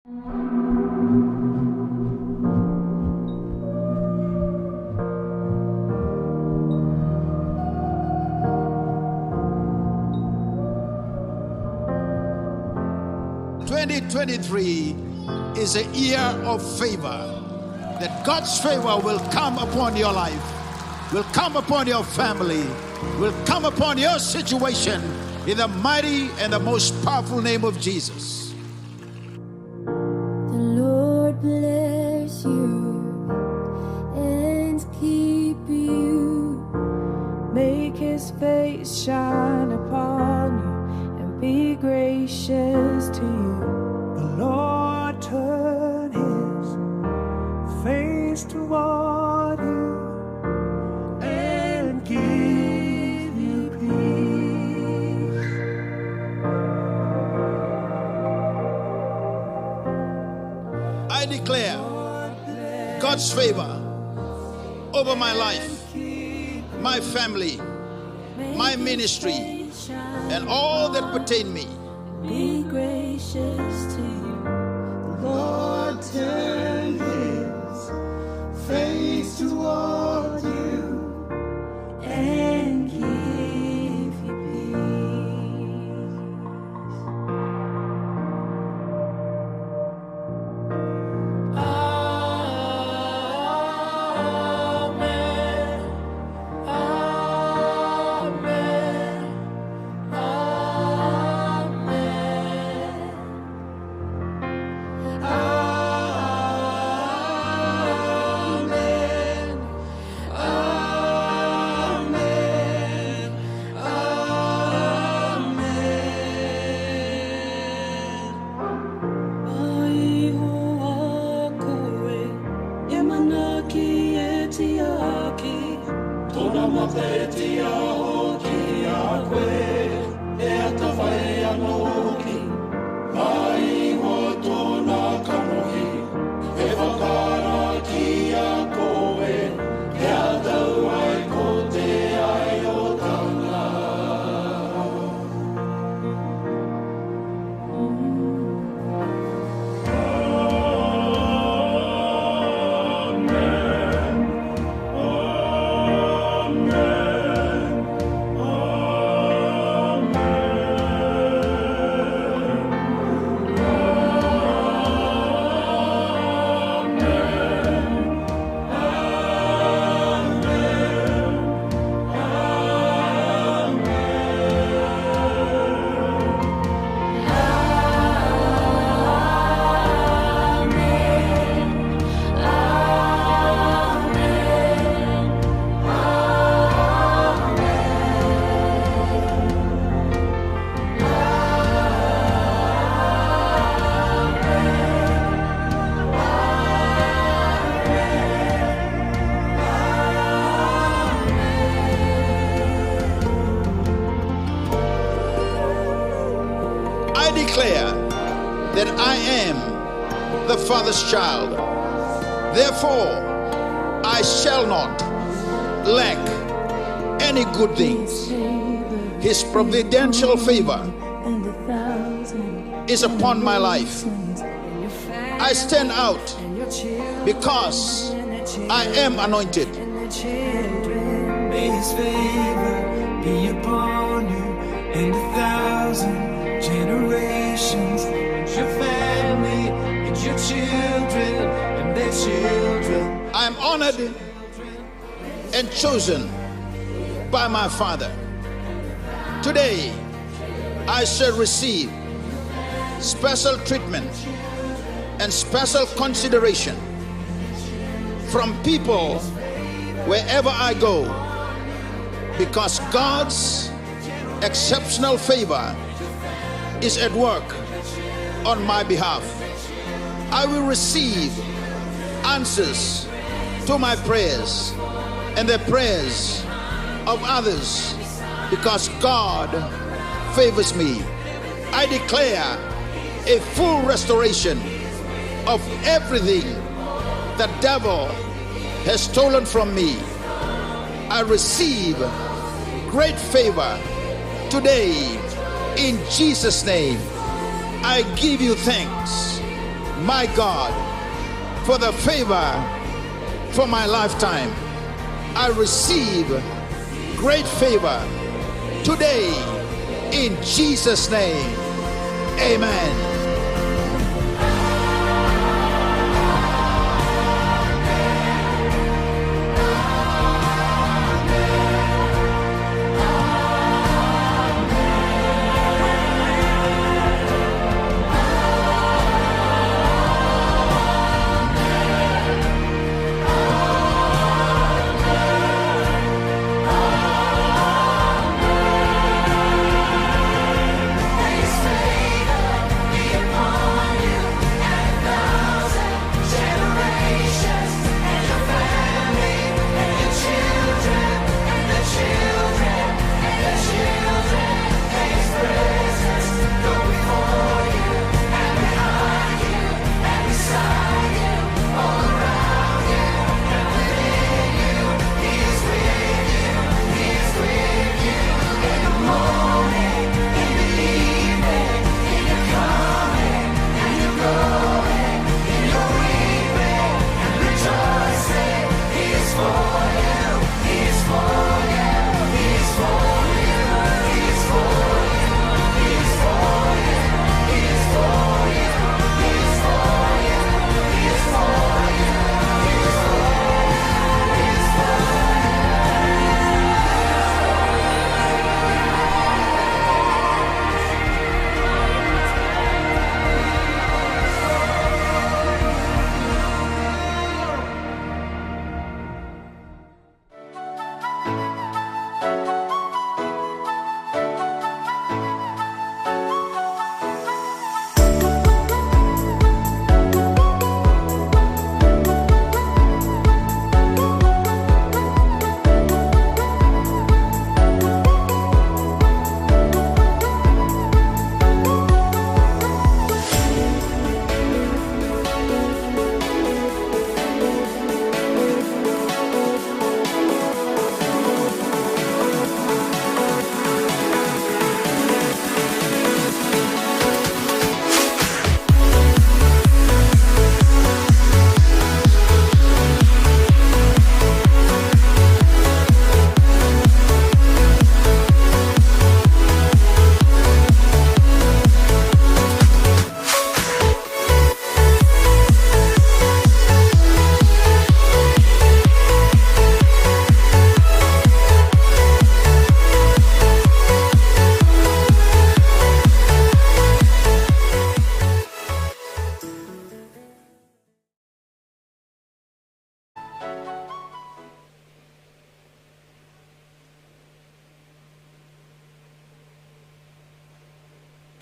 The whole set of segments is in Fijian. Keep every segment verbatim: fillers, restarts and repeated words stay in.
Twenty twenty-three is a year of favor. That God's favor will come upon your life, will come upon your family, will come upon your situation in the mighty and the most powerful name of Jesus. The Lord bless you and keep you. Make his face shine upon you and be gracious to you. The Lord turn his face toward you and give you peace. I declare God's favor over my life, my family, my ministry, and all that pertain me. Be gracious to you. The Lord turn his face toward you and give you peace. Amen. Amen. Amen. Amen. Amen. Mai o a koe, e manaki e tiaki. Tona mata e tiaki a koe, e a tavai a noki. Mai o tona kanoki, e vakaraki a koe, e a tau ai ko te ai o tana. I declare that I am the Father's child. Therefore, I shall not lack any good things. His providential favor is upon my life. I stand out because I am anointed. May his favor be upon you and a thousand generations, and your family, and your children, and their children. I am honored and chosen by my Father. Today, I shall receive special treatment and special consideration from people wherever I go, because God's exceptional favor is at work on my behalf. I will receive answers to my prayers and the prayers of others, because God favors me. I declare a full restoration of everything the devil has stolen from me. I receive great favor today in Jesus' name. I give you thanks. My God, for the favor for my lifetime. I receive great favor today in Jesus' name. Amen.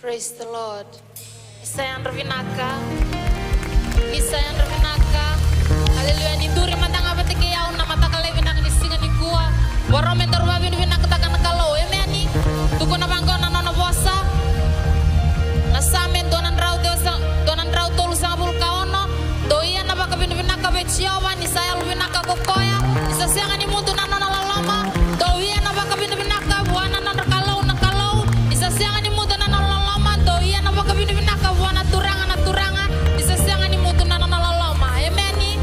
Praise the Lord. Ni sa yadra vinaka. Ni sa yadra vinaka. Hallelujah. Ni duri mada ga vata kei au na mataka lailai vinaka ni siga nikua. Vakarau me daru vavinavinakataka na Kalou. Emeni. Tukuna vaqo na nona vosa. Na Same dua na drau, dua sa, dua na drau tolusagavulu ka ono. Dou ia na vakavinavinaka vei Jiova, ni sa yalovinaka ko koya, ni sa sega ni mudu na nona loloma. Dou ia na vakavinavinaka vua na nodra Kalou na kalou, ni sa sega ni mudu na nona loloma. Dou ia na vakavinavinaka vua na Turaga na turaga, ni sa sega ni mudu na nona loloma. Emeni.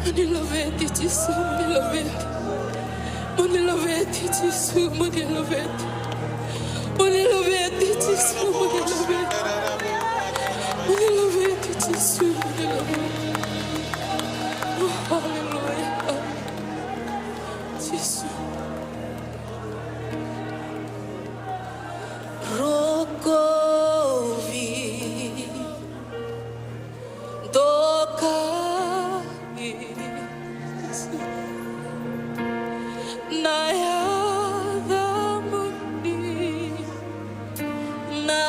Moni laveti Jisu, moni laveti. Moni laveti Jisu, moni laveti. Moni laveti Jisu, moni laveti. Moni laveti Jisu, moni laveti. Oh, haleluya. Jisu. Rokovi, dokai na yacamuni, na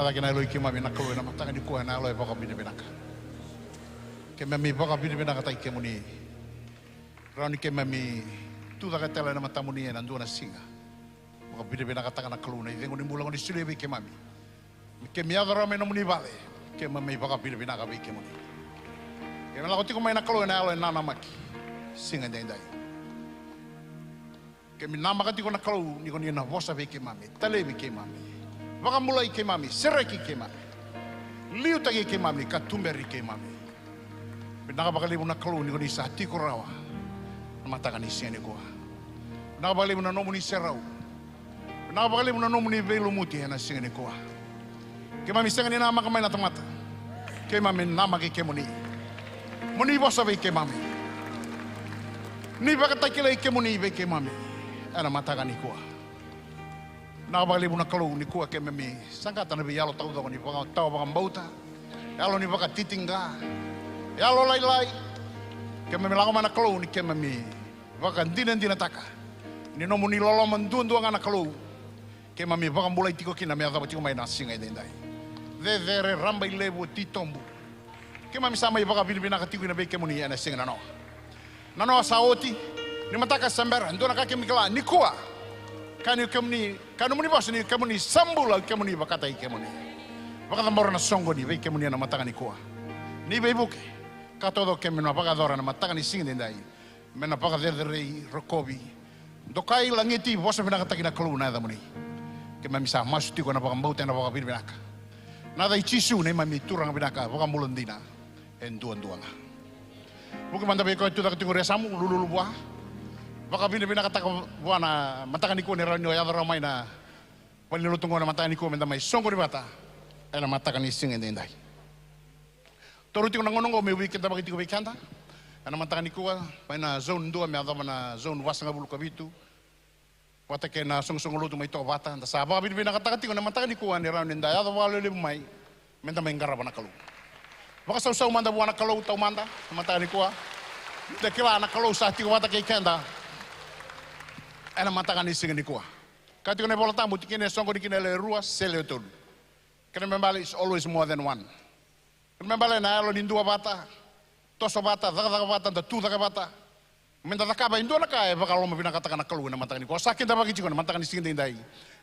Cake na yalo i keimami na Kalou ena mataka nikua ena yalo e vakavinavinaka. Keimami vakavinavinakataki kemuni. Rawa ni keimami tucake tale ena matamuni ena dua na siga. Vakavinavinakataka na Kalou na icegu ni bula ko ni solia vei keimami. Me keimami yaco rawa mai nomuni vale, keimami vakavinavinaka vei kemuni. Keimami lako tiko mai na Kalou ena yalo e nanamaki. Siga edaidai. Keimami namaka tiko na Kalou ni ko ni na vosa vei keimami, talevi keimami, vakabulai keimami, sereki keimami, liutaki keimami ka tuberi keimami. Vinaka vakalevu na Kalou ni ko ni sa tiko rawa na mataka ni siga nikua. Vinaka vakalevu na nomuni serau. Vinaka vakalevu na nomuni veilumuti ena siga nikua. Keimami sega ni namaka mai na tamata. Keimami namaki kemuni. Mo ni vosa vei keimami. Ni vakatakilai kemuni vei keimami ena mataka nikua. Vinaka vakalevu na Kalou nikua keimami saqata na veiyalo taucoko ni vaka, tawa vakabauta, yalo ni vakatitiqa, yalo lailai. Keimami lako mai na Kalou ni keimami vakadinadinataka ni nomuni loloma duadua ga na Kalou. Keimami vakabulai tiko kina me yacova tiko mai na siga edaidai. Cecere, raba i levu, titobu. Keimami sa mai vakavinavinaka tiko kina vei kemuni ena siga nanoa. Nanoa sa oti, ni mataka sa bera, dua na ka keimami kila nikua. Ka ni kemuni, ka nomuni vosa ni kemuni sa bula, kemuni vakataki kemuni. Vakacabora na soqoni vei kemuni ena mataka nikua. Ni veivuke ka taucoko keimami na vakayacora ena mataka ni siga edaidai. Me na vakacerecerei, rokovi, dokai, lagiti, vosa vinakataki na Kalou na yacamuni. Keimami sa masu tiko ena vakabauta, ena vakavinavinaka. Na yaca i Jisu neimami Turaga vinaka, vakabula dina e duadua ga. Vuki mada vei koya e tucake tiko ena yasamu, lululu vua. Vakavinavinakataka vua na mataka nikua ni rawa ni o yaco rawa mai na valenilotu oqo na mataka nikua me da mai soqoni vata ena mataka ni siga edaidai. Taura tiko na gauna oqo meu veikidavaki tiko vei keda ena mataka nikua, mai na zone dua me yacova na zone vasagavulu ka vitu. Vata kei na soqosoqo lotu mai Tovata, da sa vakavinavinakataka tiko na mataka nikua ni rawa ni da yaco vakalevu mai me da mai qarava na Kalou. Vakasausau mada vua na Kalou taumada na mataka nikua. Da kila na Kalou sa tiko vata kei keda ena mataka ni siga nikua. Ka tiko na iVola Tabu, tikina e soqoni kina e lewe rua se lewe tolu. Kena ibalebale, it's always more than one. Kena ibalebale na yalo ni dua vata, toso vata, cakacaka vata, da tu cake vata. Me da cakava e dua na ka e vakalomavinakataka na Kalou ena mataka nikua. Sa kidavaki tiko na mataka ni siga edaidai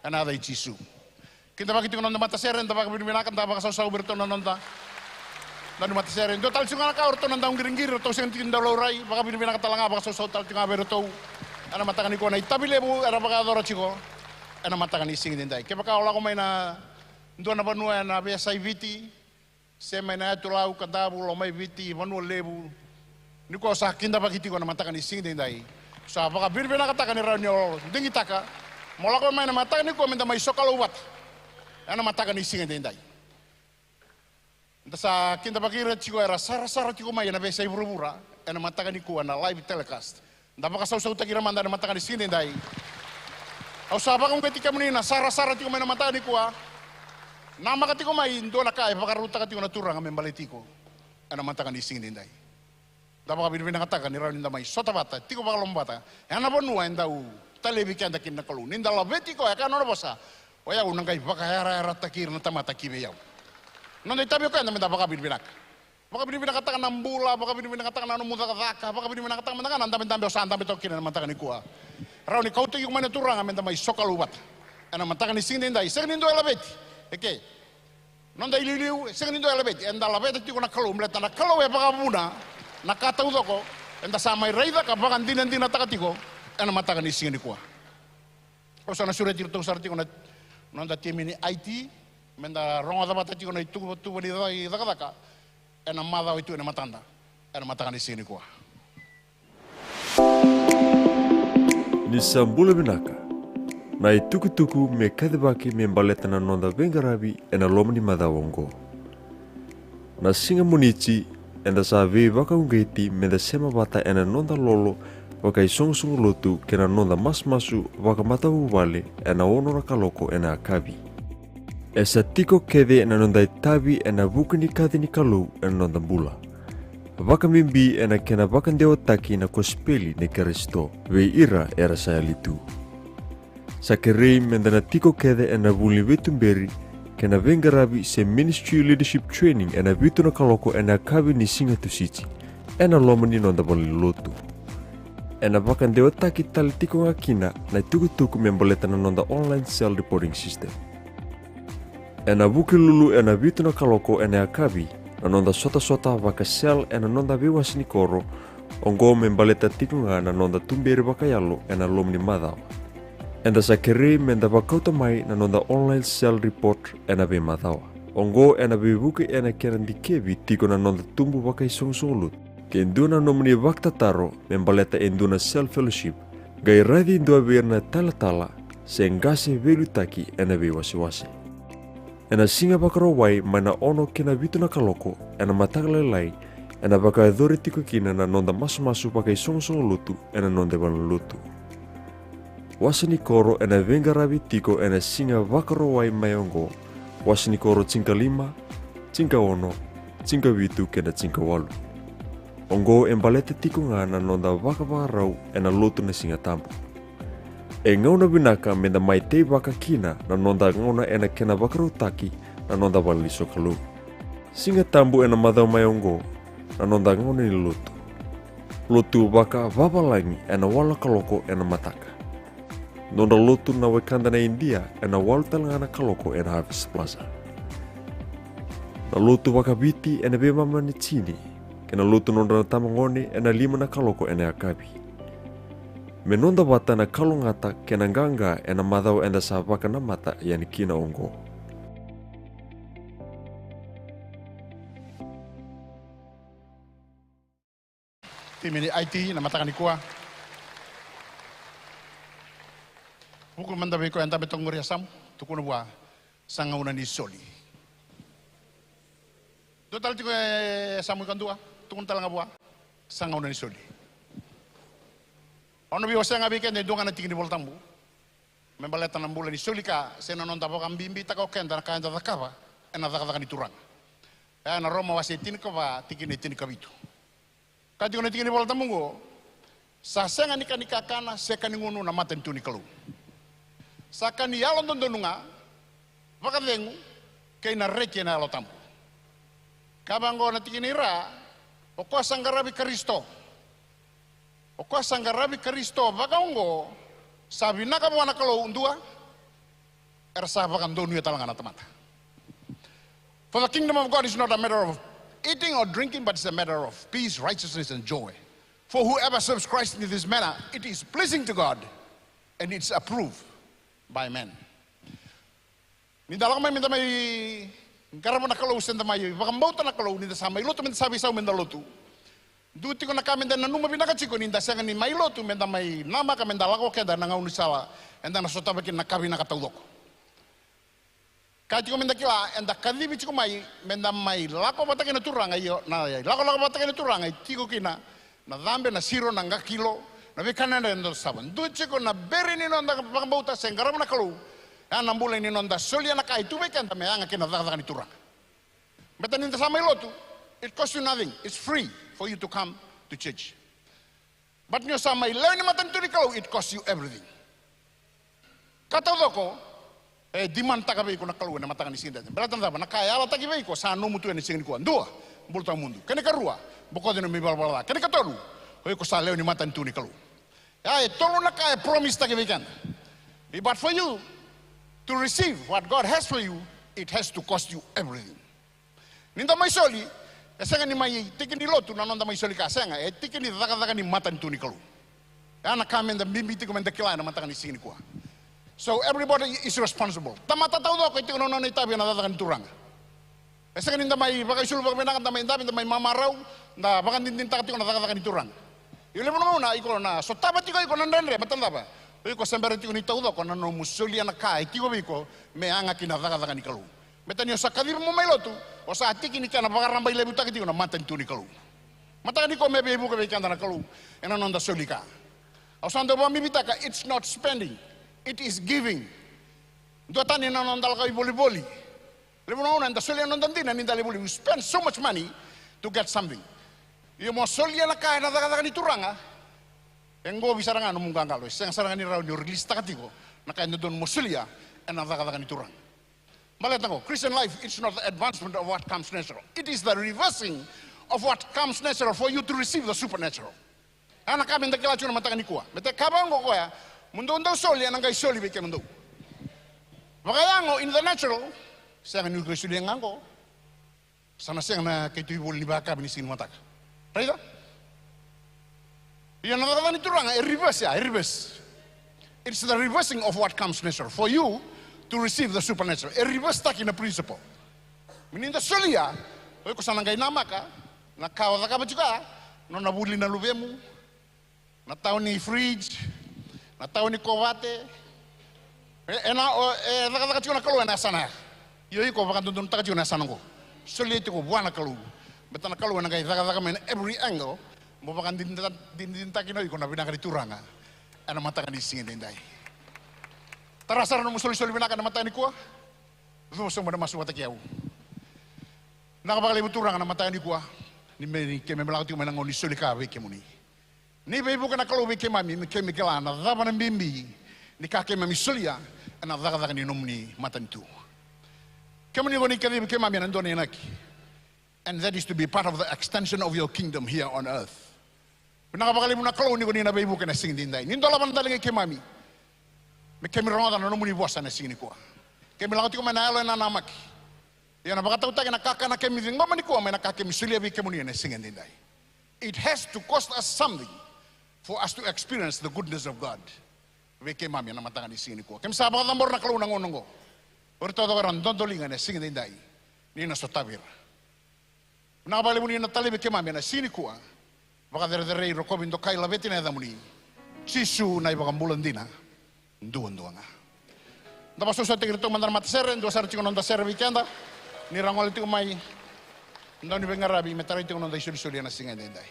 ena yaca i Jisu. Kidavaki tiko na noda matasere, da vakavinavinaka, da vakasausau vei iratou na noda dau ni matasere. Dua tale tiko ga na ka o iratou na dau qiriqiri, iratou sega tiko ni dau laurai, vakavinavinaka tale ga, vakasausau tale tiko ga vei iratou. Ena mataka nikua na itavi levu era vakayacora tiko ena mataka ni siga edaidai. Kevaka o lako mai na dua na vanua ena veiyasai Viti, se mai na yatu Lau, Kadavu, Lomaiviti, Vanua Levu, nikua o sa kidavaki tiko ena mataka ni siga edaidai. Sa vakavinavinakataka ni rawa ni o digitaka mo lako mai na mataka nikua me da mai sokalou vata ena mataka ni siga edaidai. Da sa kidavaki ira tiko era sarasara tiko mai ena veiyasai vuravura ena mataka nikua na live telecast. Da vakasausautaki ira mada ena mataka ni siga edaidai. Au sa vakauqeti kemuni na sarasara tiko mai na mataka nikua. Namaka tiko mai, dua na ka e vakarautaka tiko na Turaga me baleti iko ena mataka ni siga edaidai. Da vakavinavinakataka ni rawa ni da mai sota vata, tiko vakaloloma vata ena vanua e dau talevi keda kina na Kalou. Ni da laveti koya, e kaya na nona vosa, o yau na qai vakayarayarataki ira na tamata ki vei au. Noda itavi o keda me da vakavinavinaka. Vakavinavinakataka na bula, vakavinavinakataka na nomu cakacaka, vakavinavinakataka mada ga na dabedabe o sa dabe toka kina ena mataka nikua. Rawa ni kauta iko mai na Turaga me da mai sokalou vata ena mataka ni siga edaidai. Sega ni dua e laveti. Eke. Noda iliuliu, e sega ni dua e laveti. Eda laveta tiko na Kalou, baleta na Kalou e vakavuna na ka taucoko eda sa mai raica ka vakadinadinataka tiko ena mataka ni siga nikua. Au sa na sureti iratou sara tiko na noda timi ni I T me da rogoca vata tiko na ituvatuva ni ca-, cakacaka ena macawa e tu ena matada ena mataka ni siga nikua. Ni sa bula vinaka. Na itukutuku me kacivaki me baleta na noda veiqaravi ena loma ni macawa oqo. Na siga Moniti, eda sa veivakauqeti me da sema vata ena noda lolo vakaisoqosoqo lotu kei na noda masumasu vakamatavuvale ena ono na kaloko ena yakavi. E sa tiko kece na noda itavi ena vuku ni kaci ni Kalou ena noda bula, vakabibi ena kena vakadewataki na kosipeli nei Karisito vei ira era sa yali tu. Sa kerei me da na tiko kece ena vuli veituberi kei na veiqaravi se ministry leadership training ena vitu na kaloko ena yakavi ni siga Tusiti, ena loma ni noda valenilotu. Ena vakadewataki tale tiko ga kina na itukutuku me baleta na noda online cell reporting system. Ena Vukelulu ena vitu na kaloko ena yakavi, na noda sotasota vaka-cell ena noda veiwase ni koro, oqo me baleta tiko ga na noda tuberi vakayalo ena loma ni macawa. Eda sa kerei meda vakauta mai na noda online cell report ena veimacawa. Oqo ena veivuke ena kena dikevi tiko na noda tubu vakaisoqosoqo lotu. Ke dua na nomuni vakatataro me baleta e dua na cell fellowship, qai raici dua vei ira na talatala se qase veiliutaki ena veiwasewase. Ena Siga Vakarauwai mai na ono ki na vitu na kaloko ena mataka lailai, ena vakayacori tiko kina na noda masumasu vakaisoqosoqo lotu ena noda valenilotu. Wasa ni koro ena veiqaravi tiko ena Siga Vakarauwai mai oqo, wasa ni koro tinikalima, tinikaono, tinikavitu kei na tinikawalu. Oqo e baleta tiko ga na noda vakavakarau ena lotu na Siga Tabu. E gauna vinaka meda mai teivaka kina na noda gauna ena kena vakarautaki na noda vale ni sokalou. Siga Tabu ena macawa mai oqo, na noda gauna ni lotu. Lotu vakavavalagi ena walu na kaloko ena mataka. Nodra lotu na wekada na Idia ena walu tale ga na kaloko ena Harvest Plaza. Na lotu vakaviti ena veimama ni tini, kei na lotu nodra na tamagone ena lima na kaloko ena yakavi. Me noda vata na kalougata kei na qaqa ena macawa eda sa vakanamata yani kina oqo. Timi ni I T na mataka nikua. Vuku mada vei koya e dabe toka qori e yasamu, tukuna vua, sa gauna ni soli. Dua tale tiko e yasamu i kadua, tukuna tale ga vua, sa gauna ni soli. Au na via wasea ga vei keda e dua ga na tiki ni Vola Tabu me baleta na bula ni soli ka, se na noda vakabibitaka o keda na ka eda cakava ena cakacaka ni Turaga. E na Roma wase tinikava, tikina e tinikavitu. Ka tiko na tiki ni Vola Tabu oqo, sa sega ni ka ni kakana se ka ni gunu na matanitu ni Kalou. Sa ka ni yalododonu ga, vakacegu, kei na reki ena Yalo Tabu. Ka vaqo na tiki ni ra, o koya sa qaravi Karisito. O koya sa qaravi Karisito vakaoqo, sa vinaka vua na Kalou, dua, era sa vakadonuya tale ga na tamata. For the kingdom of God is not a matter of eating or drinking, but it's a matter of peace, righteousness, and joy. For whoever serves Christ in this manner, it is pleasing to God, and it's approved by men. Ni da lako mai me da mai qarava na Kalou, se da mai vakabauta na Kalou, ni da sa mai lotu me da sa veisau me da lotu. Dua tiko na ka me da nanuma vinaka tiko, ni da sega ni mai lotu me da mai namaka me da lako keda na gaunisala eda na sotava kina na ka vinaka taucoko. Ka tiko me da kila, eda kacivi tiko mai me da mai lako vata kei na Turaga, io, na ilakolako vata kei na Turaga e tiko kina na cabe, na siro, na qakilo, na veika dredre eda sotava. Dua tiko na beri ni noda vakabauta se qarava na Kalou, e na bula ni noda solia na ka e tu vei keda me yaga kina na cakacaka ni Turaga. Baleta ni da sa mai lotu, it costs you nothing. It's free for you to come to church. But ni o sa mai lewe ni matanitu ni Kalou, it costs you everything. Ka taucoko e demandtaka vei iko na Kalou ena mataka ni siga edaidai. Baleta na cava? Na ka e yalataki vei iko sa nomu tu ena siga nikua. Dua, bula tawamudu. Kena ikarua, bokoci na nomu ivalavala ca. Kena ikatolu, o iko sa lewe ni matanitu ni Kalou. Ya e tolu na ka e promisetaki vei keda. But for you to receive what God has for you, it has to cost you everything. Ni da mai soli, e sega ni mai tiki ni lotu na noda mai soli ka, sega, e tiki ni cakacaka ni matanitu ni Kalou. Ya na ka me da bibi tiko me da kila ena mataka ni siga nikua. So everybody is responsible. Tamata taucoko e tiko na nona itavi ena cakacaka ni Turaga. E sega ni da mai vakaisulu vakavinaka, da mai davi, da mai mamarau, da vakadinadinataka tiko na cakacaka ni Turaga. Io, levu na gauna iko na sotava tiko iko na dredre, baleta na cava? O iko se bera tiko ni taucoko na nomu solia na ka e tiko vei iko me yaga ki na cakacaka ni Kalou. Baleta ni o sa kacivi mo mai lotu, o sa tiki ni kena vakarabailevutaki tiko na matanitu ni Kalou. Mataka nikua me veivuke vei keda na Kalou ena noda soli ka. Au sa dau vakabibitaka, it's not spending, it is giving. Duatani na noda lako i volivoli. Levu na gauna eda solia na noda dina ni da lai voli. We spend so much money to get something. Ia mo solia na ka ena cakacaka ni Turaga, e qovi sara ga nomu qaqalo, e sega sara ga ni rawa ni o rilisitaka tiko na ka e dodonu mo solia ena cakacaka ni Turaga. Baleta qo, Christian life, it's not the advancement of what comes natural. It is the reversing of what comes natural for you to receive the supernatural. Ia na ka me da kila tiko na mataka nikua. Me te kaya vaqo o koya, mo dou dau soli, ena qai soli vei kemudou. Vakayago, in the natural, sega ni o iko e solia ga qo. Sa na sega na keitou ivoli ni vakayakavi ni siga ni mataka. Raica? Ia na cakacaka ni Turaga e reverse ya, e reverse. It's the reversing of what comes natural for you to receive the supernatural. E reverse taki na principle. Me ni da solia, o iko sa na qai namaka na ka o cakava tiko ya, nona vuli na luvemu, na tau ni fridge, na tau ni kovate. E, ena, o, e cakacaka tiko na Kalou ena yasana ya. Io, iko vakadodonutaka tiko na yasana oqo. Solia tiko vua na Kalou. Baleta na Kalou ena qai cakacaka mai na every angle. Mo vakadinadinataki na iko na vinaka ni Turaga ena mataka ni siga edaidai. Tara sara nomu solisoli vinaka ena mataka nikua. Cuva sobu mo masu vata kei au. Vinaka vakalevu Turaga na mataka nikua. Ni me, ni keimami lako tiko mai na gauna ni soli ka vei kemuni. Ni veivuke na Kalou vei keimami, me keimami kila na cava na bibi ni ka keimami solia ena cakacaka ni nomuni matanitu. Kemuni ko ni kacivi keimami ena dua na inaki. And that is to be part of the extension of your kingdom here on earth. Vinaka vakalevu na Kalou ni ko ni na veivuke ena siga edaidai. Ni dolava na daliga i keimami. Me keimami rogoca na nomuni vosa ena siga nikua. Keimami lako tiko mai na yalo ena namaki. Ia na vakatautaki na kakana keimami ciqoma nikua mai na ka keimami solia vei kemuni ena siga edaidai. It has to cost us something for us to experience the goodness of God. Vei keimami ena mataka ni siga nikua. Keimami sa vakacabora na Kalou na gauna oqo. O ira taucoko era dodoliga ena siga edaidai. Ni na sotavi ira. Vinaka vakalevu ni na talevi keimami ena siga nikua. Vakacerecerei, rokovi, dokai, laveti na yacamuni. Jisu na iVakabula dina. Duadua ga. Da vakasausau tiko ratou mada na matasere, dua sara tiko noda sere vei keda. Ni ra gole tiko mai, dau ni veiqaravi me tarai tiko noda isolisoli ena siga edaidai.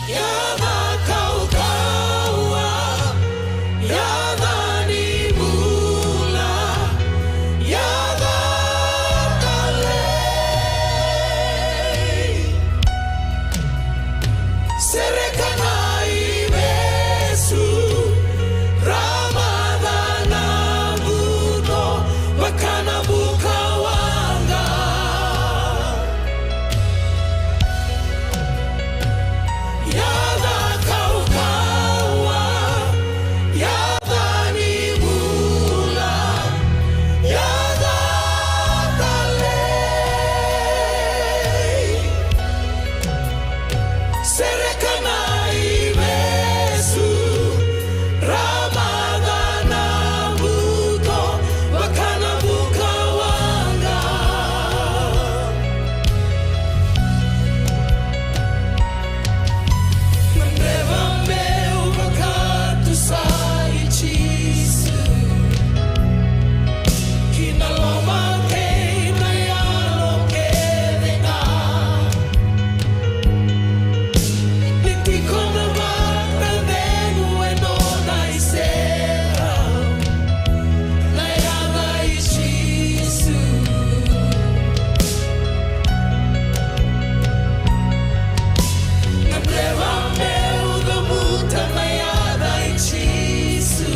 Yaca kaukauwa, yaca ni bula, yaca talei. Sereka na ivesu, ramaca na buto, vaka na buka waqa. Yaca kaukauwa, yaca ni bula, yaca talei. Sereka na ivesu, ramaca na buto, vaka na buka waqa. Gadreva meu vakatusa i Jisu ki na loma kei na yalo kece ga. Ni tiko na vakacegu e nona isere, na yaca i Jisu. Gadreva meu cavuta na yaca i Jisu.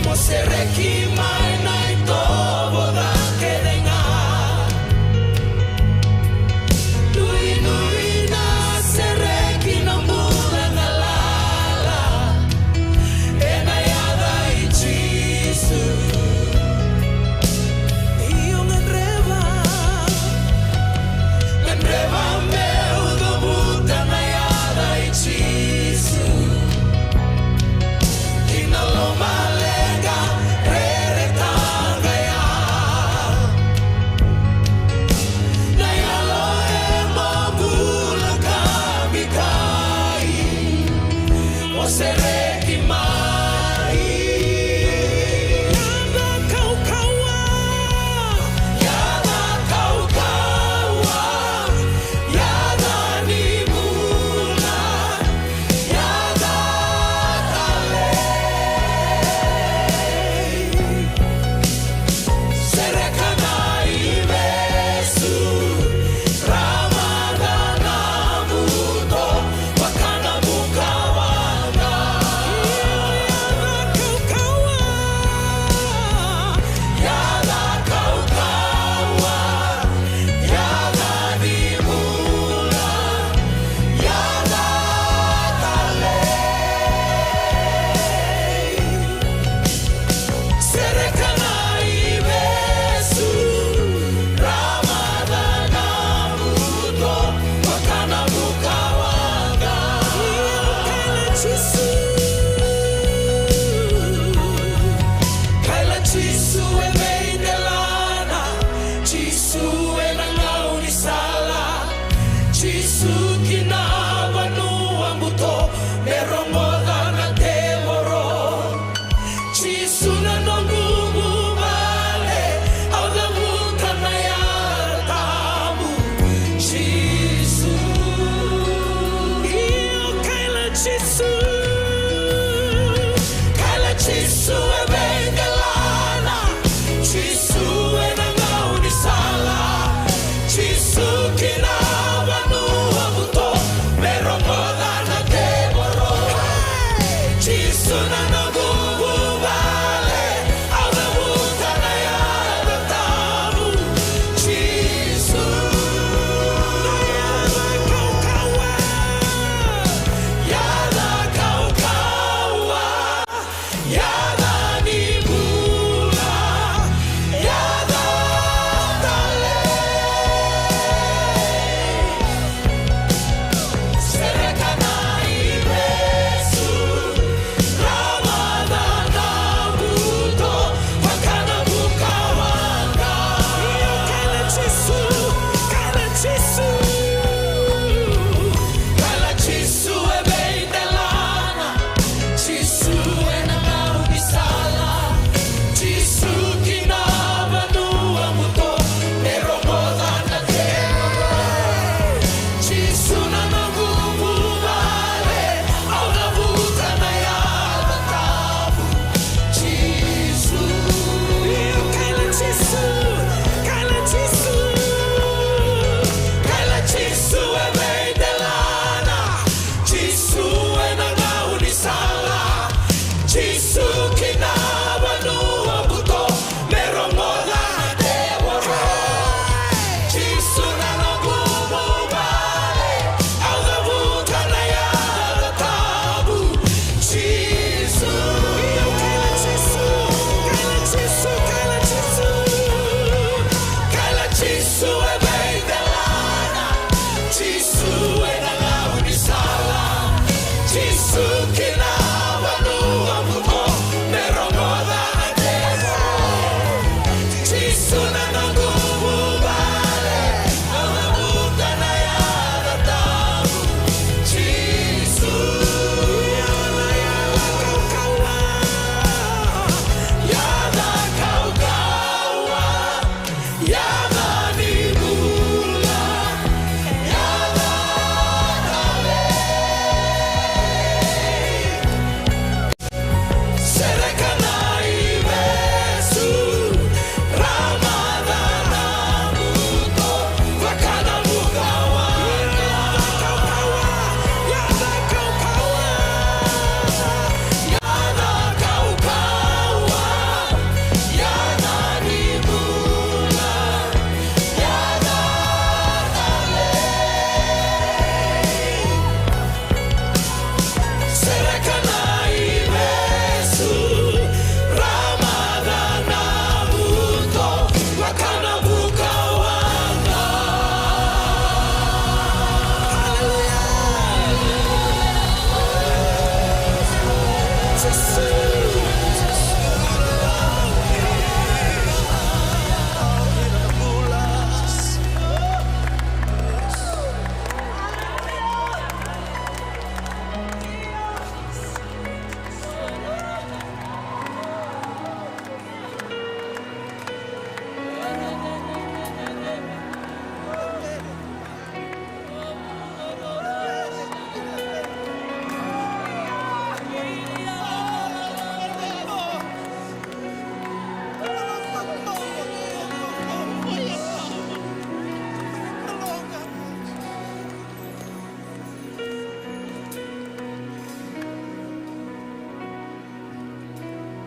Mo sereki mai na itovo ca kece ga. Nuinui na sereki na bula galala. Ena yaca i Jisu. Io gadreva, gadreva meu cavuta na yaca i Jisu. Ki na lomaleqa, rere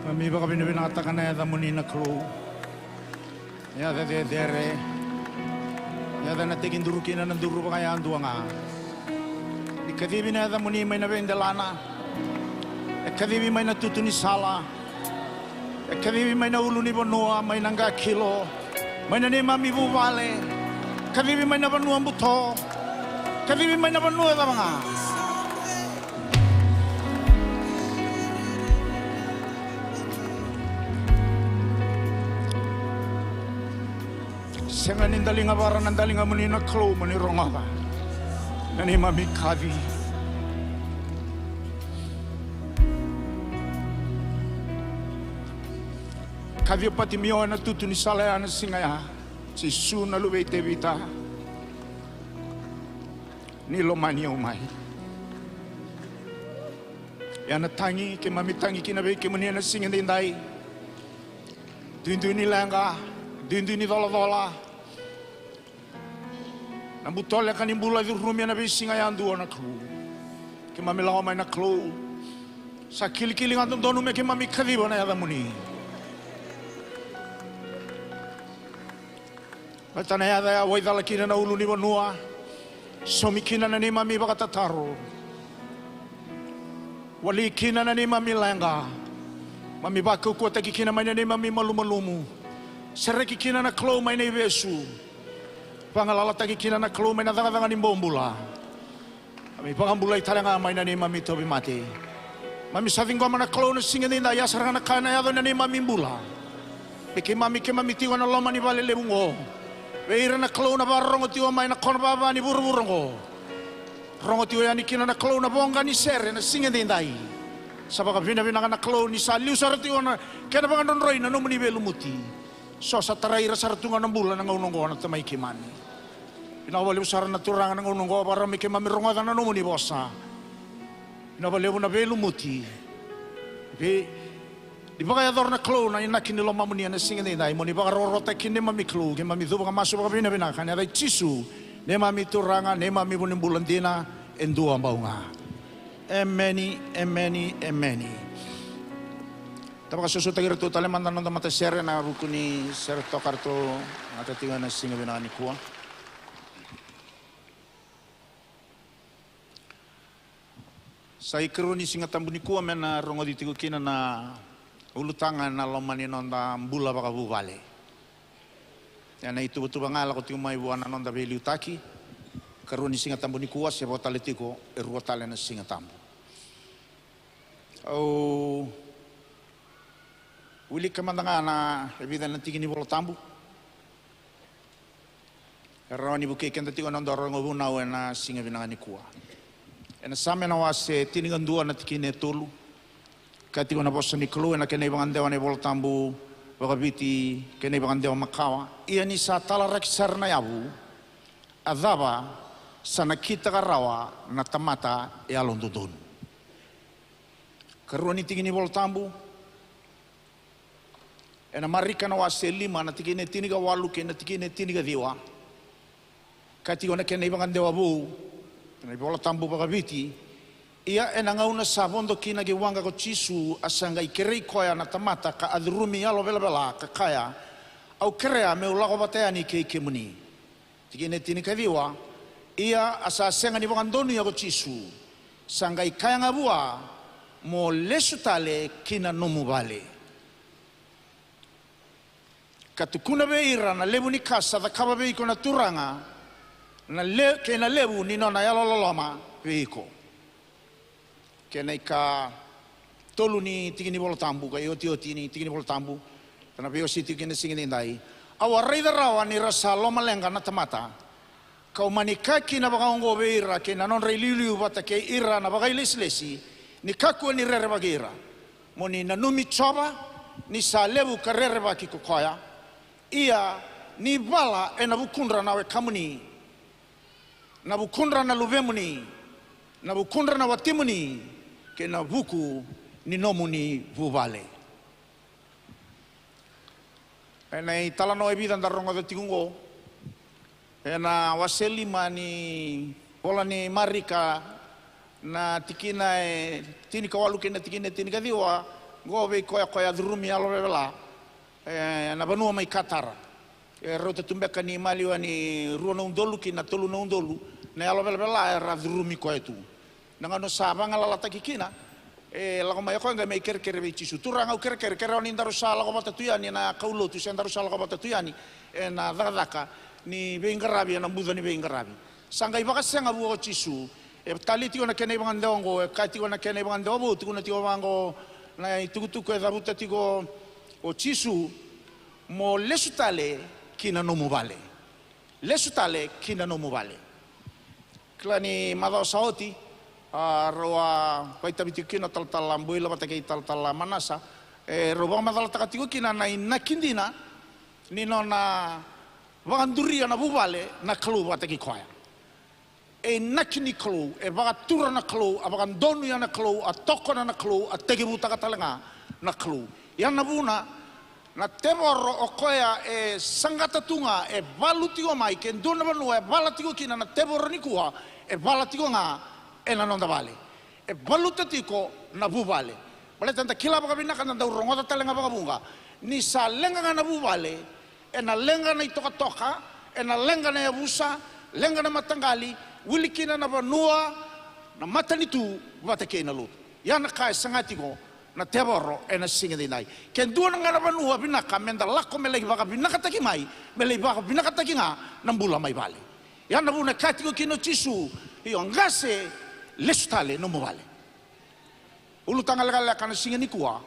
Keimami vakavinavinakataka na yacamuni na Kalou. Yaca cecere. Yaca ena tekiduru kina na duru vakayadua ga. Ni kacivi na yacamuni mai na veidelana. E kacivi mai na tutu ni sala. E kacivi mai na ulu ni vanua, mai na qakilo, mai na neimami vuvale. Kacivi mai na vanua buto. Kacivi mai na vanua cava ga. Sega ni daliga vara na daligamuni na Kalou mo ni rogoca na neimami kaci. Kaci o Patimio ena tutu ni sala ya na siga ya. Jisu na luve i Tevita, ni lomani au mai. Ia na tagi keimami tagi kina vei kemuni ena siga edaidai. Duidui ni leqa, duidui ni colacola. Na butoleka ni bula curumi ena veisiga yadua na Kalou. Keimami lako mai na Kalou. Sa kilikili ga dodonu me keimami kaciva na yacamuni. Baleta na yaca ya waicala kina na ulu ni vanua. Saumi kina na neimami vakatataro. Wali kina na neimami leqa. Mami vakaukauwataki kina mai na neimami malumalumu. Sereki kina na Kalou mai na ivesu. Vagalalataki kina na Kalou mai na cakacaka ni bobula. Mami vakabulai tale ga mai na neimami tauvimate. Mami sa ciqoma na Kalou na siga edaidai, a sara ga na ka ena yaco ena neimami bula. Me keimami, keimami tiko ena loma ni vale levu oqo. Vei ira na Kalou na vakarorogo tiko mai na kona vava ni vuravura oqo. Rogo tiko yani kina na Kalou na voqa ni sere na siga edaidai. Sa vakavinavinaka na Kalou ni sa liu sara tiko na kena vakadrodroi na nomuni veilumuti. So sa tarai ira sara tu ga na bula na gauna oqo na Tamai keimami. Vinaka vakalevu sara na Turaga na gauna oqo, vakarau me keimami rogoca na nomuni vosa. Vinaka vakalevu na veilumuti. Vei, ni vakayacora na Kalou na inaki ni lomamuni ena siga edaidai, mo ni vakarokorokotaki kina neimami Kalou, keimami cuva ka masu vakavinavinaka ena yaca i Jisu, neimami Turaga, neimami vunibula dina e dua bau ga. Emeni, emeni, emeni. Da vakasosomitaki iratou tale mada na noda matasere ena vuku ni sere toka eratou gata tiko ena siga vinaka nikua. Sa ikarua ni Siga Tabu nikua me na rogoci tiko kina na ulutaga ena loma ni noda bula vakavuvale. Ena ituvatuva ga e lako tiko mai vua na noda veiliutaki. Karua ni Siga Tabu nikua, se vo tale tiko e rua tale na Siga Tabu. Au wilika mada ga na e vica na tiki ni Vola Tabu e rawa ni vukei keda tiko na noda rogo vunau ena siga vinaka nikua. Ena Same na wase tinikadua na tikina e tolu, ka tiko na vosa ni Kalou ena kena ivakadewa na iVola Tabu vakaViti kei na ivakadewa makawa: Ia ni sa talaraki sara na yavu, a cava sa nakitaka rawa na tamata e yalododonu? Karua ni tiki ni Vola Tabu ena Marika na wase lima na tikina e tinikawalu kei na tikina e tinikaciwa, ka tiko na kena ivakadewa vou ena iVola Tabu vakaViti: Ia ena gauna sa vodo kina ki waqa ko Jisu, a sa qai kerei koya na tamata ka a curumi yalo velavela, ka kaya, Au kerea meu lako vata yani kei kemuni. Tikina e tinikaciwa: Ia a sa sega ni vakadonuya ko Jisu, sa qai kaya ga vua, Mo lesu tale ki na nomu vale, ka tukuna vei ira na levu ni ka sa cakava vei iko na Turaga, na le-, kei na levu ni nona yalololoma vei iko. Kei na ikatolu ni tiki ni Vola Tabu, ka iotioti ni tiki ni Vola Tabu, da na veiwasei tiko kina siga nidai. Au a raica rawa ni ra sa lomaleqa na tamata, kau mani kaya kina vakaoqo vei ira kei na nodra iliuliu vata kei ira na vakailesilesi, ni kakua ni rerevaki ira. Mo ni nanumi Jiova, ni sa levu ka rerevaki ko koya. Ia ni vala ena vukudra na wekamuni, na vukudra na luvemuni, na vukudra na watimuni, kei na vuku ni nomuni vuvale. Ena italanoa e vica da rogoca tiko oqo, ena wase lima ni Vola ni Marika, na tikina e tinikawalu kei na tikina e tinikaciwa, Qo vei koya, koya a curumi yalo velavela, e, na vanua mai Katara. E rauta tu beka ni maliwa ni rua na udolu ki na tolu na udolu na yalo velavela era curumi koya tu. Na gauna sa vagalalataki kina, e lako mai o koya qai mai kerekere vei Jisu, "Turaga, au kerekere, kerea ni daru sa lako vata tu yani na kaulotu, se daru sa lako vata tu yani ena cakacaka ni veiqaravi, ena buca ni veiqaravi." Sa qai vakasega vua o Jisu. E talei tiko na kena ivakadewa oqo, e kaya tiko na kena ivakadewa vou, tukuna tiko vaqo na itukutuku e cavuta tiko o Jisu, "Mo lesu tale ki na nomu vale. Lesu tale ki na nomu vale." Kila ni macawa sa oti, a, rau a vakaitavi tiko kina o talatala Buila vata kei talatala Manasa, e rau vakamacalataka tiko kina na inaki dina ni nona vakaduria na vuvale na Kalou vata kei koya. E inaki ni Kalou, e vakatura na Kalou, a vakadonuya na Kalou, a tokona na Kalou, a tekivutaka tale ga na Kalou. Ia na vuna, na tevoro o koya e saqata tu ga, e valu tiko mai, ke dua na vanua e vala tiko kina na tevoro nikua, e vala tiko ga ena noda vale. E valuta tiko na vuvale. Baleta da kila vakavinaka, da dau rogoca tale ga vakavuqa, ni sa leqa ga na vuvale, ena leqa na itokatoka, ena leqa na yavusa, leqa na mataqali, wili kina na vanua, na matanitu vata kei na lotu. Ia na ka e saga tiko na tevoro ena siga edaidai. Ke dua ga na vanua vinaka meda lako me lai vakavinakataki mai, me lai vakavinakataki ga na bula mai vale. Ia na vuna e kaya tiko kina o Jisu, "Io, qase, lesu tale nomu vale." Ulutaga lekaleka na siga nikua,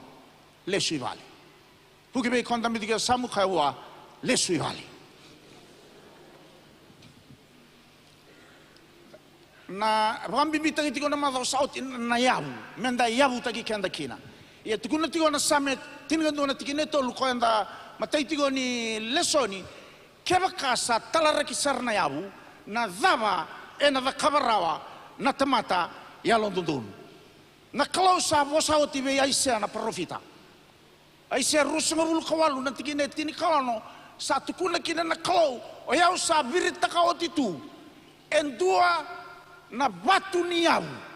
lesu i vale. Vuki vei koya o dabe tiko e yasamu, kaya vua, "Lesu i vale." Na vakabibitaki tiko na macawa sa oti na yavu, meda yavutaki keda kina. Ia tukuna tiko na Same tinikadua na tikina e tolu, koya eda matai tiko ni lesoni, kevaka sa talaraki sara na yavu, na cava ena cakava rawa na tamata yalododonu? Na Kalou sa vosa oti vei Aisea na parofita. Aisea ruasagavulu ka walu na tikina e tinikaono, sa tukuna kina na Kalou, "O yau sa viritaka oti tu e dua na vatu ni yavu."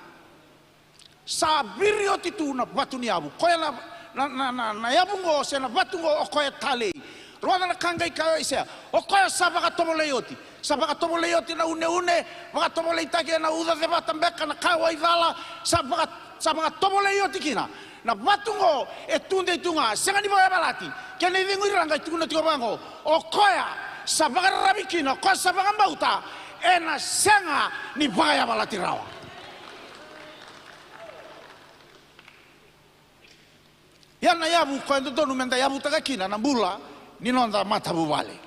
Sa viri oti tu na vatu ni yavu. Koya na, na, na, na, na yavu qo, se na vatu qo, o koya e talei. Rogoca na ka qai kaya o Aisea, "O koya sa vakatovolei oti. Sa vakatovolei oti na uneune, vakatovoleitaki ena uca cevata beka, na ka e waicala, sa vaka, sa vakatovolei oti kina. Na vatu qo e tudei tu ga, sega ni vakayavalati." Kena icegu i ra qai tukuna tiko vaqo, "O koya sa vakararavi kina, o koya sa vakabauta, ena sega ni vakayavalati rawa." Ia na yavu koya e dodonu meda yavutaka kina na bula ni noda matavuvale.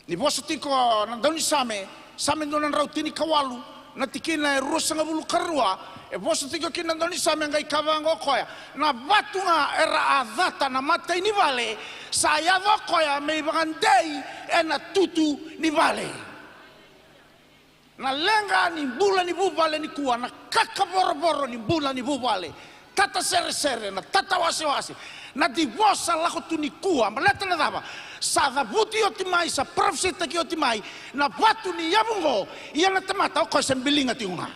Ni vosa tiko na daunisame, Same dua na drau tinikawalu, na tikina e ruasagavulu ka rua, e vosa tiko kina na daunisame, qai kaya vaqo o koya, "Na vatu ga era a cata na matai ni vale, sa yaco o koya me ivakadei ena tutu ni vale." Na leqa ni bula ni vuvale nikua, na kakavorovoro ni bula ni vuvale, tataseresere, na tatawasewase, na divosa lako tu nikua, baleta na cava? Sa cavuti oti mai, sa parofisaitaki oti mai na vatu ni yavu oqo, ia na tamata o koya se biliga tiko ga.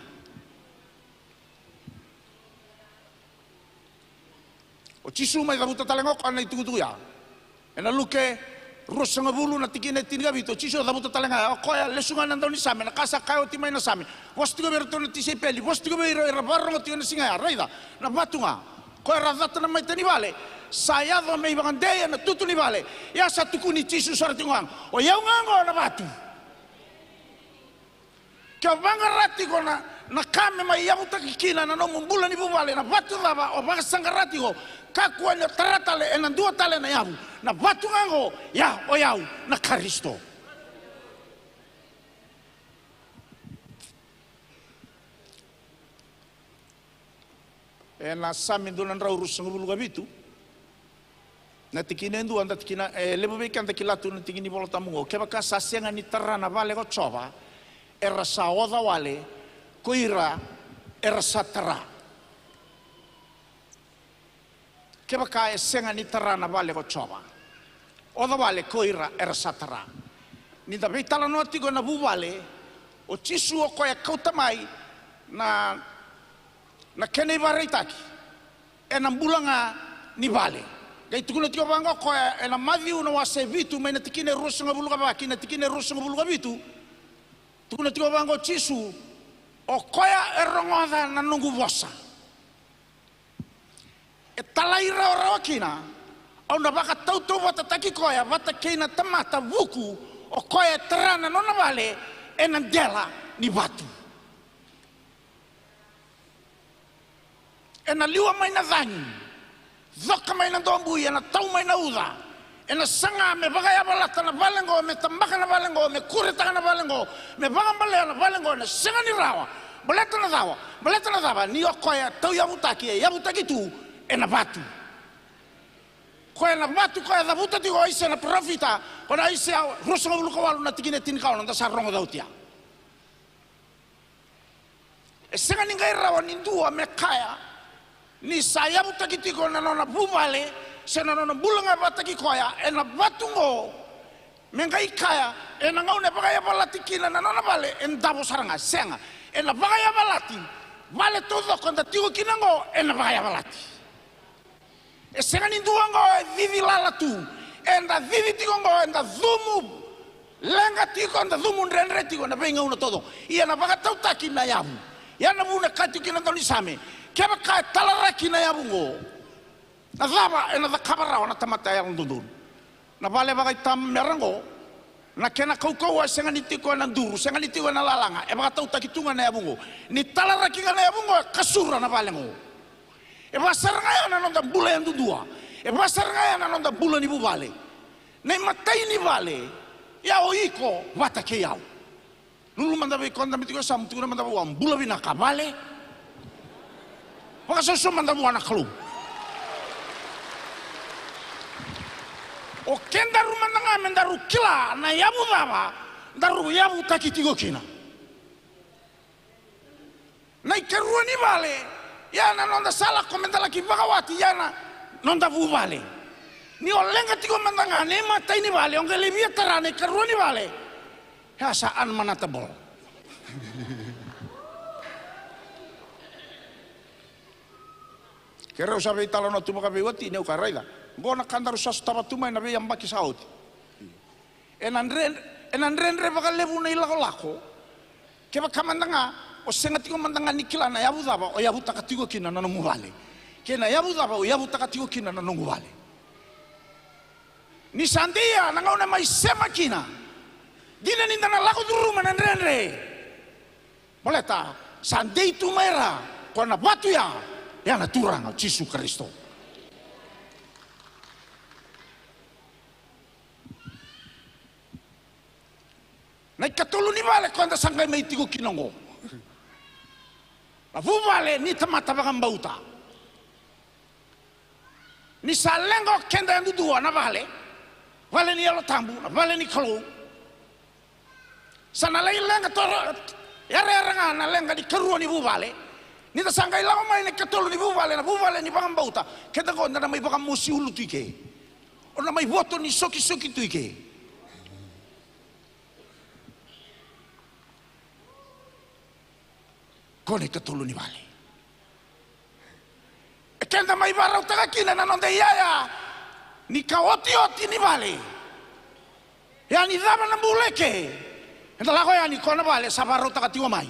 O Jisu mai cavuta tale ga o koya na itukutuku ya. Ena Luke ruasagavulu na tikina e tinikavitu, o Jisu cavuta tale ga ya, o koya lesu ga na daunisame, na ka sa kaya oti mai na Same. Vosa tiko vei iratou na tisaipeli, vosa tiko vei ira era vakarorogo tiko na siga ya, raica, na vatu ga. Koya era cata na matai ni vale, sa yaco me ivakadei ena tutu ni vale. Ia sa tukuni Jisu sara tiko ga, "O yau ga oqo na vatu." Ke o vaqara tiko na, na ka me mai yavutaki kina na nomu bula ni vuvale, na vatu cava o vakasaqara tiko, kakua ni o tara tale ena dua tale na yavu. Na vatu ga oqo, ia o yau na Karisito. Ena Same dua na drau ruasagavulu ka vitu, na tikina e dua, da tikina, e levu vei keda kila tu na tiki ni Vola Tabu oqo. Kevaka sa sega ni tara na vale ko Jiova, era sa oca wale ko ira era sa tara. Kevaka e sega ni tara na vale ko Jiova, oca wale ko ira era sa tara. Ni da veitalanoa tiko ena vuvale, o Jisu o koya e kauta mai na, na kena ivakaraitaki ena bula ga ni vale. Qai tukuna tiko vaqo o koya ena Maciu na wase vitu mai na tikina e ruasagavulu ka va ki na tikina e ruasagavulu ka vitu. Tukuna tiko vaqo o Jisu, o koya e rogoca na noqu vosa, e talairawarawa kina, au na vakatautauvatataki koya vata kei na tamata vuku, o koya e tara na nona vale ena dela ni vatu. Ena liwa mai na cagi, coka mai na dobui, ena tau mai na uca. Ena saga me vakayavalata na vale oqo, me tabaka na vale oqo, me kuretaka na vale oqo, me vakabalea na vale oqo, ena sega ni rawa. Baleta na cava? Baleta na cava? Ni o koya tauyavutaki, e yavutaki tu ena vatu. Koya na vatu koya e cavuta tiko o Aisea na parofita, ko na Aisea ruasagavulu ka walu na tikina e tinikaono, da sa rogoca oti ya. E sega ni qai rawa ni dua me kaya ni sa yavutaki tiko na nona vuvale se na nona bula ga vakataki koya ena vatu oqo, me qai kaya ena gauna e vakayavalati kina na nona vale e davo sara ga. Sega, ena vakayavalati. Vale taucoko eda tiko kina oqo ena vakayavalati. E sega ni dua oqo e cici lala tu. Eda cici tiko oqo, eda cumu leqa tiko, eda cumu dredre tiko ena veigauna taucoko. Ia na vakatautaki na yavu. Ia na vuna e kaya tiko kina na daunisame, kevaka e talaraki na yavu oqo, na cava ena cakava rawa na tamata yalododonu? Na vale vakaitamera oqo, na kena kaukauwa e sega ni tiko ena duru, sega ni tiko ena lalaga, e vakatautaki tu ga na yavu oqo. Ni talaraki ga na yavu oqo, e kasura na vale oqo. E vaka sara ga ya na noda bula yadudua. E vaka sara ga ya na noda bula ni vuvale. Na imatai ni vale, ya o iko vata kei au. Lulu mada vei koya dabe tiko e yasamu, tukuna mada vua, bula vinaka vale. Vakasoso mada vua na Kalou. O kedaru mada ga me daru kila na yavu cava daru yavutaki tiko kina. Na ikarua ni vale, ya na noda sa lako me da laki vakawati, ya na noda vuvale. Ni o leqa tiko mada ga na imatai ni vale, o qai lai via tara na ikarua ni vale. Ya sa unmanageable. Keirau sa veitalanoa tu vakaveiwatini, au kaya, raica, qo na ka daru sa sotava tu mai na veiyabaki sa oti. Ena dre, ena dredre vakalevu na ilakolako. Kevaka mada ga o sega tiko mada ga ni kila na yavu cava o yavutaka tiko kina na nomu vale, kei na yavu cava o yavutaka tiko kina na noqu vale. Ni sa dei ya na gauna e mai sema kina, dina ni da na lako curuma na dredre. Baleta sa dei tu mai ra ko na vatu ya, ya na Turaga o Jisu Karisito. Na ikatolu ni vale ko da sa qai mai tiko kina oqo. Na vuvale ni tamata vakabauta. Ni sa leqa o keda yadudua na vale, vale ni Yalo Tabu, na vale ni Kalou. Sa na lai leqa toro, yarayara ga na leqa ni karua ni vuvale. Ni da sa qai lako mai na ikatolu ni vuvale, na vuvale ni vakabauta. Keda qo da na mai vakamosi ulu tu i ke. O na mai voto ni sokisoki tu i ke. Ko na ikatolu ni vale. E keda mai varautaka kina na noda iyaya ni ka otioti ni vale. Ya ni cava na bula eke. Eda lako yani ko na vale sa varautaka tiko mai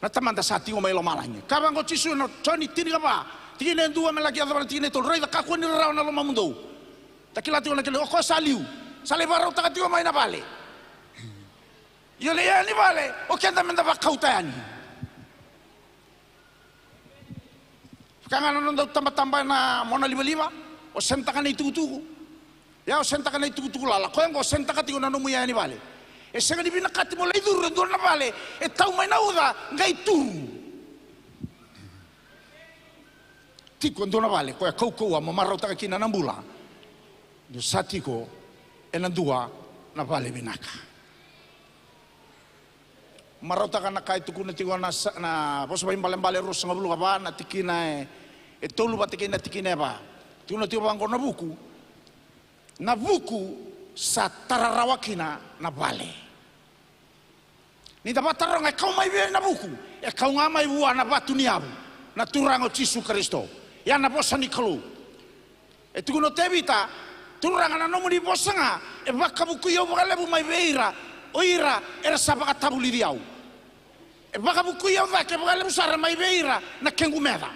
na Tamada sa tiko mai lomalagi. Ka vaqo Jisu ena Joni tinikava, tikina e dua me laki yacova na tikina e tolu. Raica, kakua ni rarawa na lomamudou. Da kila tiko na kila, o koya sa liu. Sa lai varautaka tiko mai na vale. Ia na iyaya ni vale, o keda meda vakauta yani. Vaka ga na noda tabataba ena mona livaliva, o senitaka na itukutuku. Ia o senitaka na itukutuku lala, koya oqo o senitaka tiko na nomu iyaya ni vale. E sega ni vinakati mo lai curu e dua na vale e tau mai na uca qai turu. Tiko e dua na vale koya kaukauwa mo marautaka kina na bula. Ni sa tiko ena dua na vale vinaka. Marautaka na ka e tukuna tiko na sa-, na Vosa Vakaibalebale ruasagavulu ka va na tikina e, e tolu vata kei na tikina e va. Tukuna tiko vaqo na vuku. Na vuku sa tara rawa kina na vale. Ni da vakataroga e kau mai vei na vuku, e kau ga mai vua na vatu ni yavu, na Turaga o Jisu Karisito. Ia na vosa ni Kalou. E tukuna o Tevita, Turaga, na nomuni vosa ga e vakavukui au vakalevu mai vei ira, o ira era sa vakatavulici au. E vakavukui au cake vakalevu sara mai vei ira na kequ meca.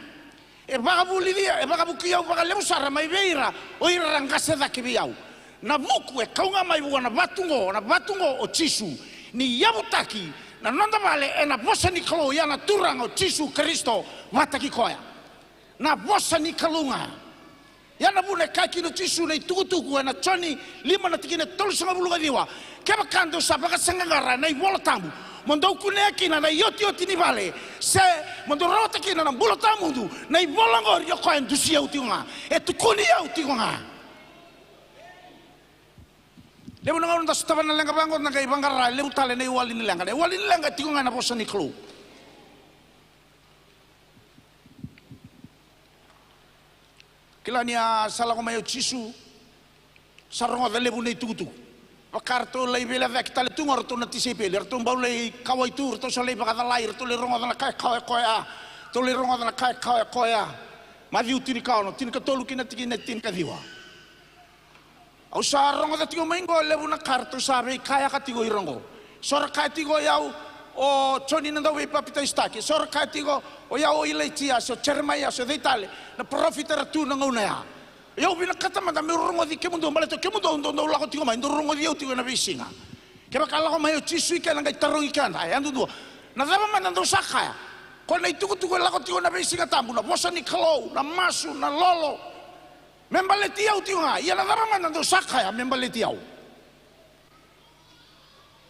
E vakavulici, e vakavukui au vakalevu sara mai vei ira, o ira ra qase cake vei au. Na vuku e kau ga mai vua na vatu oqo, na vatu oqo o Jisu. Ni yavutaki na noda vale ena vosa ni Kalou, ia na Turaga o Jisu Karisito vakataki koya. Na vosa ni Kalou ga. Ia na vuna e kaya kina o Jisu na itukutuku ena Joni lima na tikina e tolusagavulu ka ciwa, kevaka dou sa vakasaqaqara na iVola Tabu mo dou kunea kina na iotioti ni vale, se mo dou rawata kina na bula tawamudu, na ivola oqori o koya e dusi au tiko ga, e tukuni au tiko ga. Levu na gauna da sotava na leqa vaqo, da qai vaqara, e levu tale na iwali ni leqa. Na iwali ni leqa e tiko ga ena vosa ni Kalou. Kila ni a sa lako mai o Jisu, sa rogoca levu na itukutuku. Vaka ratou lai veilecayaki tale tu ga o ratou na tisaipeli, ratou bau lai kauwai tu, ratou sa lai vakacalai, ratou lai rogoca na ka e kawa e koya, ratou lai rogoca na ka e kawa e koya. Maciu tinikaono, tinikatolu ki na tikina e tinikaciwa. Au sa rogoca tiko mai qo e levu na ka ratou sa veikayaka tiko ira qo. So ra kaya tiko o yau o Joni na Dauveipapitaisotaki, so ra kaya tiko o yau o Ilaija, se o Jeremaia, se o cei tale na parofita era tu na gauna ya. Au vinakata mada meu rogoci kemudou, baleta o kemudou dou dau lako tiko mai, dou rogoci au tiko ena veisiga. Kevaka lako mai o Jisu i ke na qai tarogi keda, e yadudua, na cava mada dou sa kaya? Ko na itukutuku e lako tiko na veisiga tabu, na vosa ni Kalou, na masu, na lolo. Me baleti au tiko ga, ia na cava mada dou sa kaya me baleti au?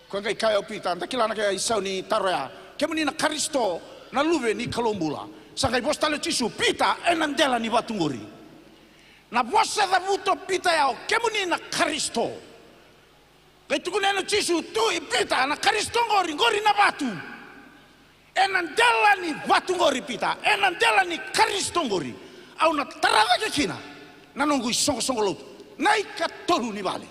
Ko qai kaya o Pita, da kila na kena isau ni taro ya. Kemuni na Karisito, na Luve ni Kalou bula. Sa qai vosa tale o Jisu, Pita, ena dela ni vatu qori. Na vosa cavuta o Pita ya, o kemuni na Karisito. Qai tukuna yani o Jisu, tu i Pita, na Karisito qori, qori na vatu. Ena dela ni vatu qori Pita, ena dela ni Karisito qori, au na tara cake kina na noqu isoqosoqo lotu. Na ikatolu ni vale.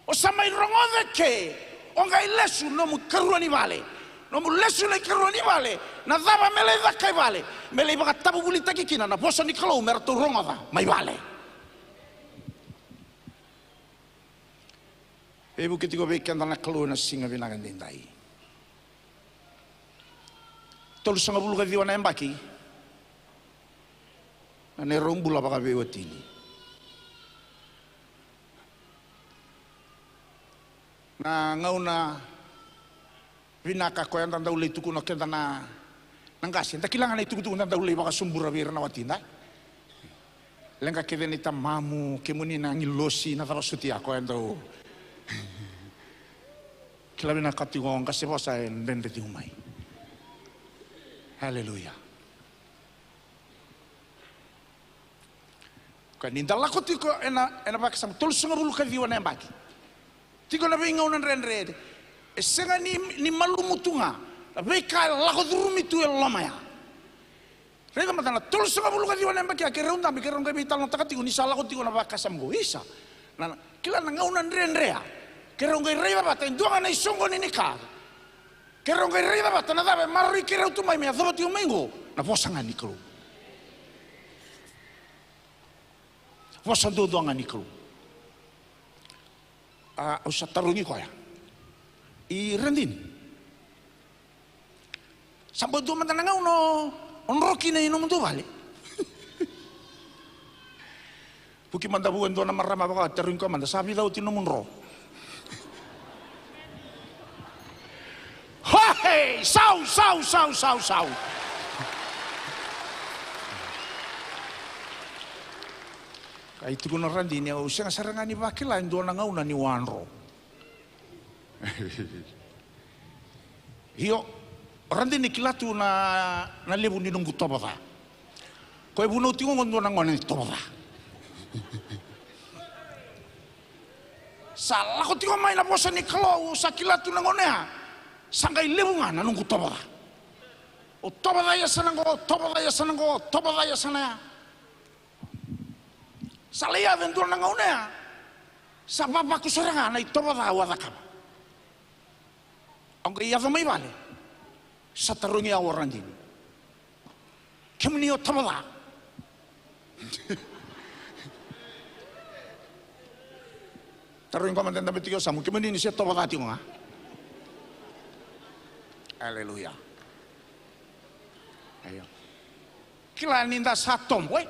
O sa mai rogoca ke, o qai lesu nomu ikarua ni vale. Nomu lesu na ikarua ni vale, na cava me lai caka i vale, me lai vakatavuvulitaki kina na vosa ni Kalou me ratou rogoca mai vale. Veivuke tiko vei keda na Kalou ena siga vinaka edaidai. Tolusagavulu ka ciwa na yabaki na neirau bula vakaveiwatini. Na gauna vinaka koya da dau lai tukuna o keda na, na qase. Da kila ga na itukutuku da dau lai vakasobura vei ira na watida. Leqa kece ni tamamu, kemuni na agilosi, na cava soti ya koya dau. Kila vinaka tiko o qase vosa e dredre tiko mai. Aleluya. Ka ni da lako tiko ena, ena vakasama, tolusagavulu ka ciwa na yabaki. Tiko na veigauna dredre. E sega ni, ni malumu tu ga na veika e lako curumi tu e loma ya. Raica mada na tolusagavulu ka ciwa na yabaki ya, keirau dabe, keirau qai veitalanoataka tiko ni sa lako tiko na vakasama qo. Isa, na, na, kila na gauna dredre ya. Keirau qai raica vata e dua ga na isoqoni ni ka. Keirau qai raica vata na cava e maroroi keirau tu mai me yacova tiko mai qo, na vosa ga ni Kalou. Vosa duadua ga ni Kalou. A, au sa tarogi koya. I Radini. Sa bau dua mada na gauna o dro kina i nomudou vale. Vuki mada vua e dua na marama vaka, tarogi koya mada, sa vica oti nomu dro? Hohei, sau, sau, sau, sau, sau. Ka i tukuna o Radini, au sega sara ga ni vakila e dua na gauna niu a dro. Io, o Radini kila tu na, na levu ni noqu tovo ca. Koya e vunau tiko qo dua na gone ni tovo ca. Sa lako tiko mai na vosa ni Kalou, sa kila tu na gauna ya. Sa qai levu ga na noqu tovo ca. O tovo ca i yasana qo, o tovo ca i yasana qo, o tovo ca i yasana ya. Sa lai yaco e dua na gauna ya, sa vavaku sara ga na itovo ca au a cakava. Au qai yaco mai vale, sa tarogi au o Radini. Kemuni o tovo ca. Tarogi qo mada e dabe tiko o Samu, kemuni ni se tovo ca tiko ga. Aleluya. Io. Kila ni da sa tovo, e?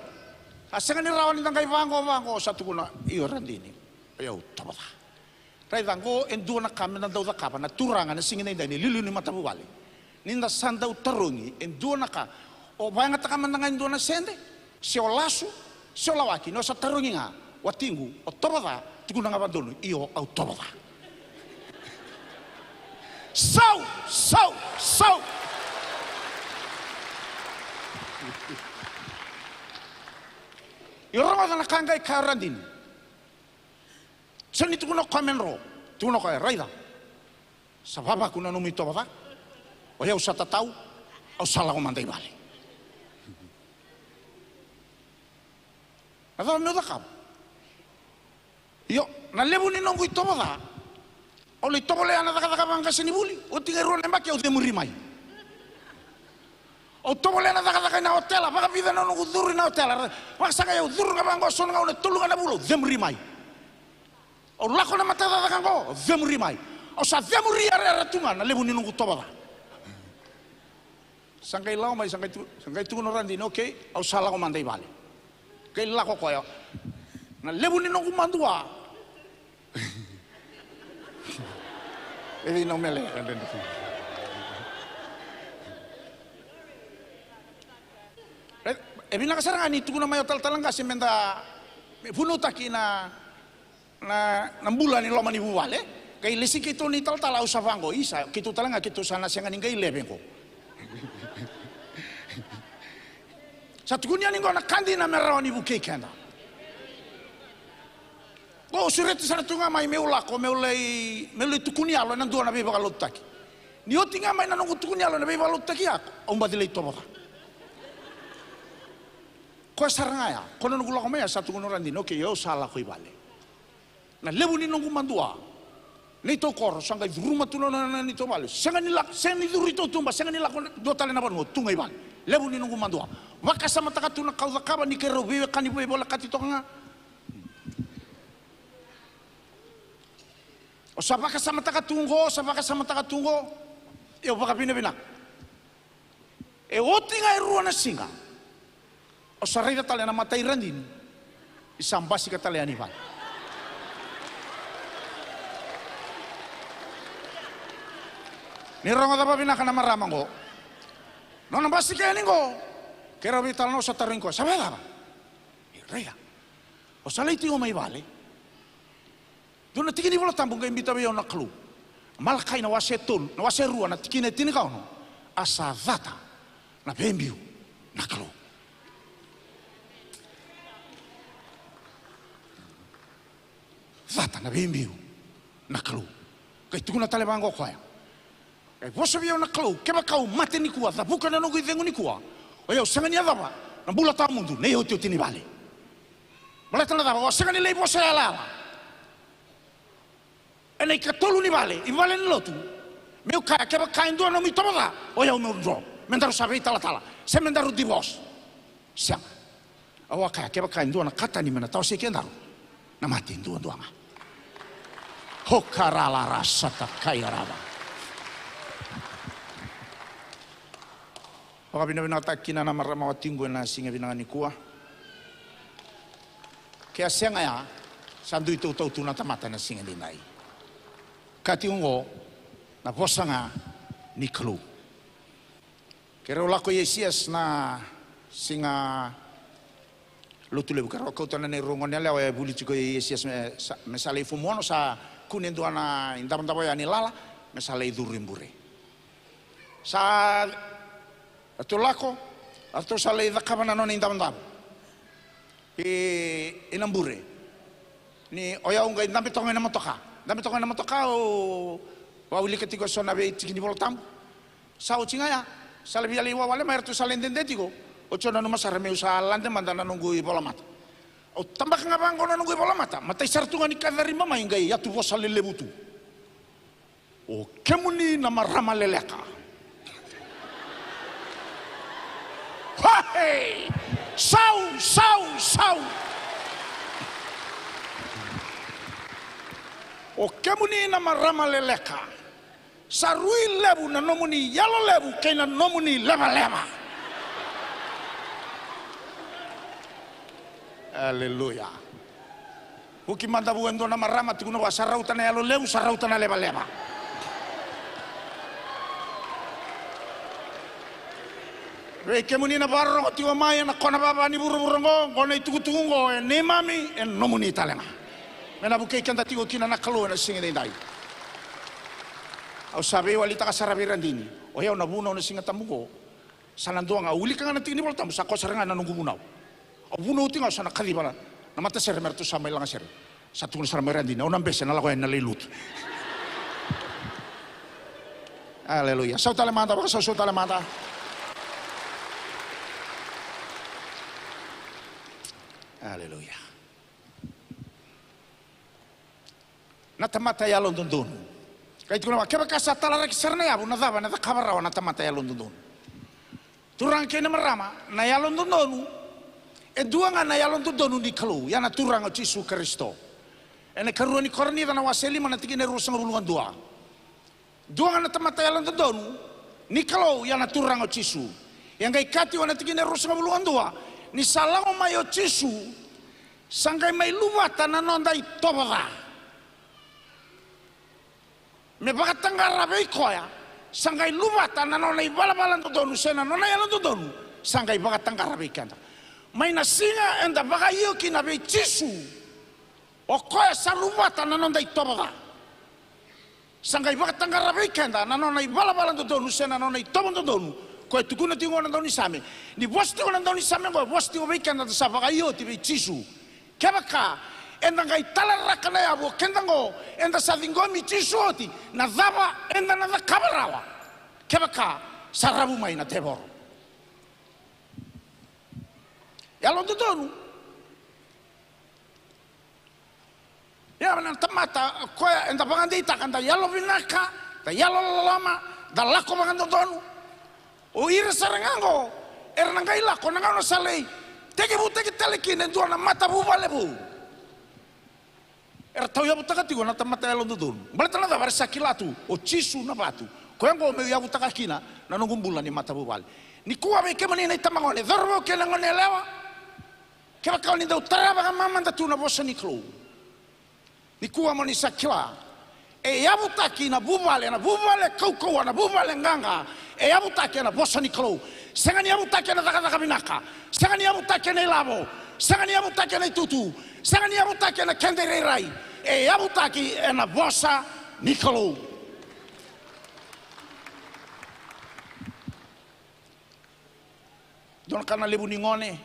A sega ni rawa ni da qai vaqo, vaqo, sa tukuna, io Radini. Io, au tovo ca. Raica, qo e dua na ka meda dau cakava na turaga na siga nidaidai, na iliuliu ni matavuvale. Ni da sa dau tarogi e dua na ka, o vakayagataka mada ga e dua na sede, se o lasu, se o lawaki, ni o sa tarogi ga, watiqu, o tovo ca? Tukuna ga vakadodonu, io, au tovo ca. Sau, sau, sau. Io, rogoca na ka qai kaya o Radini. Sega ni tukuna o koya me dro, tukuna o koya, raica. Sa vavaku na nomu itovo ca. O yau sa tatau, au sa lako mada i vale. Na cava meu cakava? Io, na levu ni noqu itovo ca, au lai tovolea na cakacaka vaqasenivuli, oti ga e rua na yabaki au cemuri mai. Au tovolea na cakacaka ina otela, vakavica na noqu curu ina otela, vakasagai au curu ga vaqo, so na gauna e tolu ga na vula au cemuri mai. Au lako na mata cakacaka qo, au cemuri mai. Au sa cemuri yarayara tu ga na levu ni noqu tovo ca. Sa qai lako mai, sa qai tu, sa qai tukuna o Radini, okei, au sa lako mada i vale. Qai lako koya. Na levu ni noqu madua. E vei nau mele. E, e vinaka sara ga ni tukuna mai o talatala qase meda, me vunautaki na, na, na bula ni loma ni vuvale. Qai lesi keitou na italatala, au sa vaqo, isa, keitou tale ga keitou sa na sega ni qai leve qo. Sa tukuni yani qo na ka dina me rawa ni vukei keda. Qo au sureti sara tu ga mai meu lako, meu lai, meu lai tukuni yalo ena dua na veivakalotutaki. Ni oti ga mai na noqu tukuni yalo ena veivakalotutaki ya, au baci lai tovo ca. Koya sara ga ya, koya na noqu lako mai ya, sa tukuna o Radini, okei, au sa lako i vale. Na levu ni noqu madua, neitou koro, sa qai curuma tu na nona, neitou vale. Sega ni lako, sega ni curu i tautuba, sega ni lako dua tale na vanua, tu ga i vale. Levu ni noqu madua. Vakasamataka tu na ka au cakava ni keirau veiwekani veivolekati toka ga. O sa vakasamataka tu qo, o sa vakasamataka tu qo. Io, vakavinavinaka. E oti ga e rua na siga, o sa raica tale na mata i Radini, ni sa basika tale yani i vale. Ni rogoca vakavinaka na marama qo. Nona basika yani qo, keirau veitalanoa, sa tarogi koya, sa vakacava? Raica, o sa lai tiko mai vale. Dua na tiki ni Vola Tabu qai biuta vei au na Kalou. Malakai na wase tolu, na wase rua, na tikina e tinikaono. A sa cata na veibiu na Kalou. Cata na veibiu na Kalou. Qai tukuna tale vaqo o koya. Qai vosa vei au na Kalou, kevaka au mate nikua, cavuka na noqu icegu nikua, o yau sega ni yacova na bula tawamudu, na iotioti ni vale. Baleta na cava? Au a sega ni lai vosa yalayala ena ikatolu ni vale, i vale ni lotu, meu kaya kevaka e dua nomu itovo ca, o yau meu dro, me daru sa veitalatala, se me daru divorce. Sega. Au a kaya kevaka e dua na ka tani me na tawasei kedaru, na mate duadua ga. Hokarala rasata kaiarava. Vakavinavinakataka kina na marama watiqu ena siga vinaka nikua. Ke a sega ya, sa dui tautau tu na tamata ena siga nidai. Ka tiko oqo na vosa ga ni Kalou. Keirau lako i Asias na siga Lotulevu, keirau kauta na neirau goneyalewa e vuli tiko i Asias me sa, me sa lai Fumono, sa kune dua na idavodavo ya ni lala me sa lai curu i bure. Sa ratou lako, ratou sa lai cakava na nona idavodavo i, i na bure. Ni o yau qai dabe toka ga ena motoka. Dabe toka ga ena motoka, au wilika tiko eso na veitiki ni Vola Tabu. Sa oti ga ya, sa lai via lai wawale mai, ratou sa lai dede tiko. Oti au nanuma sara meu sa lade mada na noqu ivolamata. Au tabaka ga vaqo na noqu ivolamata, matai sara tu ga ni kaca riba mai qai yatu vosa lelevu tu. O kemuni na marama leleka. Hahei! Sau, sau, sau. O kemuni na marama leleka, sa rui levu na nomuni yalo levu kei na nomuni levaleva. Aleluya. Vuki mada vua e dua na marama, tukuna vua, sa rauta na yalo levu, sa rauta na levaleva. Vei kemuni na vakarorogo tiko mai ena kona vava ni vuravura oqo, oqo na itukutuku oqo e neimami, e nomuni tale ga. Me na vukei keda tiko kina na Kalou ena siga edaidai. Au sa veiwalitaka sara vei Radini. O yau na vunau na Siga Tabu oqo. Sa na dua ga, au wilika ga na tiki ni Vola Tabu, sa koya sara ga na noqu vunau. Au vunau tiko ga, au sa na kaciva na, na matasere me ratou sa mai lagasere. Sa tukuna sara mai Radini, au na bese na lako yani na lai lotu. Aleluya. Sau tale mada, vakasausau tale mada. Aleluya. Na tamata yalododonu. Kai tukuna vua, kevaka sa talaraki sara na yavu, na cava ena cakava rawa na tamata yalododonu? Turaga kei na marama, na yalododonu e dua ga na yalododonu ni Kalou, ya na Turaga o Jisu Karisito. Ena ikarua ni Korinica na wase lima na tikina e ruasagavulu ka dua. Dua ga na tamata yalododonu ni Kalou, ya na Turaga o Jisu. E qai kaya tiko na tikina e ruasagavulu ka dua, ni sa lako mai o Jisu, sa qai mai luvata na noda itovo ca. Me vakataqara vei koya, sa qai luvata na nona ivalavala dodonu se na nona yalododonu, sa qai vakataqara vei keda. Mai na siga eda vakaio kina vei Jisu, o koya sa luvata na noda itovo ca. Sa qai vakataqara vei keda na nona ivalavala dodonu se na nona itovo dodonu. Koya e tukuna tiko na daunisame. Ni vosa tiko na daunisame oqo, e vosa tiko vei keda da sa vakaio oti vei Jisu. Kevaka eda qai talaraka na yavu o keda oqo, eda sa ciqomi Jisu oti, na cava eda na cakava rawa kevaka sa ravu mai na tevoro? Yalododonu. Ia na tamata o koya eda vakadeitaka, da yalovinaka, da yalololoma, da lako vakadodonu. O ira sara ga oqo era na qai lako na gauna sa lai tekivutaki tale kina e dua na matavuvale vou. Era tauyavutaka tiko na tamata yalododonu. Baleta na cava? Era sa kila tu o Jisu na vatu. Koya oqo meu yavutaka kina na noqu bula ni matavuvale. Nikua vei kemuni na itabagone, cauravou kei na goneyalewa, kevaka o ni dau tara vakamamada tu na vosa ni Kalou, nikua mo ni sa kila, e yavutaki na vuvale, na vuvale kaukauwa, na vuvale qaqa, e yavutaki ena vosa ni Kalou. Sega ni yavutaki ena cakacaka vinaka. Sega ni yavutaki ena ilavo. Sega ni yavutaki ena itutu. Sega ni yavutaki ena keda irairai. E yavutaki ena vosa ni Kalou. Dua na ka na levu ni gone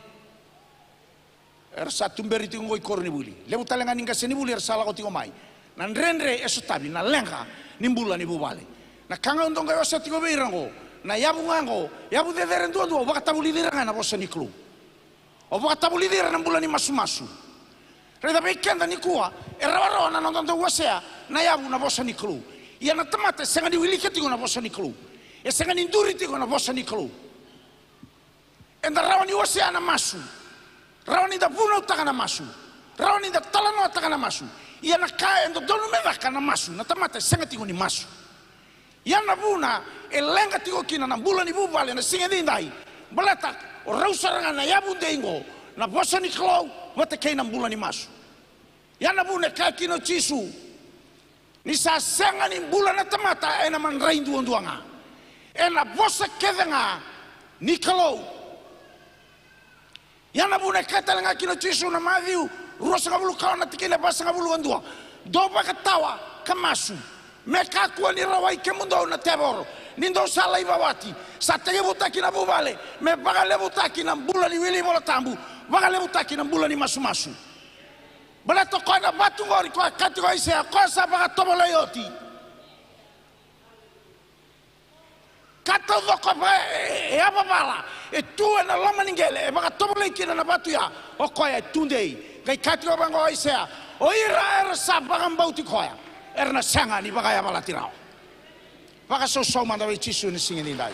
era sa tuberi tiko oqo i koronivuli. Levu tale ga ni qasenivuli era sa lako tiko mai. Na dredre e sotavi na leqa ni bula ni vuvale. Na ka ga au dau qai wasea tiko vei ira oqo, na yavu ga oqo, yavu cecere duadua, o vakatavulici ira ga ena vosa ni Kalou. O vakatavulici ira ena bula ni masumasu. Raica vei keda nikua, e rawarawa na noda dau wasea na yavu na vosa ni Kalou. Ia na tamata e sega ni wilika tiko na vosa ni Kalou. E sega ni duri tiko na vosa ni Kalou. Eda rawa ni wasea na masu. Rawa ni da vunautaka na masu. Rawa ni da talanoataka na masu. Ia na ka e dodonu me caka na masu, na tamata e sega tiko ni masu. Ia na vuna e leqa tiko kina na bula ni vuvale na siga edaidai. Baleta o rau sara ga na yavu dei oqo, na vosa ni Kalou vata kei na bula ni masu. Ia na vuna e kaya kina o Jisu, ni sa sega ni bula na tamata ena madrai duadua ga, ena vosa kece ga ni Kalou. Ia na vuna e kaya tale ga kina o Jisu na Maciu ruasagavulu ka ono na tikina e vasagavulu ka dua, dou vakatawa ka masu, me kakua ni rawai kemudou na tevoro, ni dou sa lai vawati. Sa tekivutaki na vuvale me vakalevutaki na bula ni wili iVola Tabu, vakalevutaki na bula ni masumasu. Baleta o koya na vatu oqori, koya e kaya tiko o Aisea, koya sa vakatovolei oti. Ka taucoko e, e, e yavavala, e tu ena loma ni qele, e vakatovolei kina na vatu ya, o koya e tudei. Qai kaya tiko vaqo o Aisea, o ira era sa vakabauti koya, era na sega ni vakayavalati rawa. Vakasausau mada vei Jisu ena siga edaidai.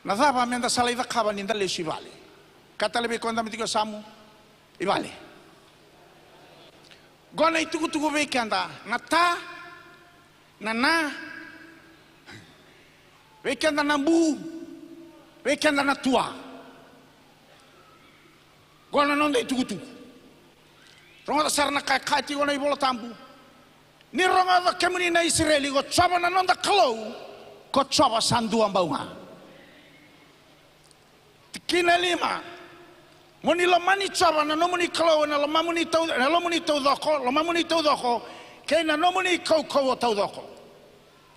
Na cava meda sa lai cakava ni da lesu i vale? Ka tale vei koya dabe tiko e yasamu, i vale. Qo na itukutuku vei keda na ta, na na, vei keda na bu, vei keda na tua. Qo na noda itukutuku. Rogoca sara na ka e kaya tiko na iVola Tabu. Ni rogoca kemuni na Isireli, ko Jiova na noda Kalou, ko Jiova sa dua bau ga. Tikina e lima. Mo ni lomani Jiova na nomuni Kalou ena lomamuni tau, ena lomamuni taucoko, lomamuni taucoko, kei na nomuni kaukauwa taucoko.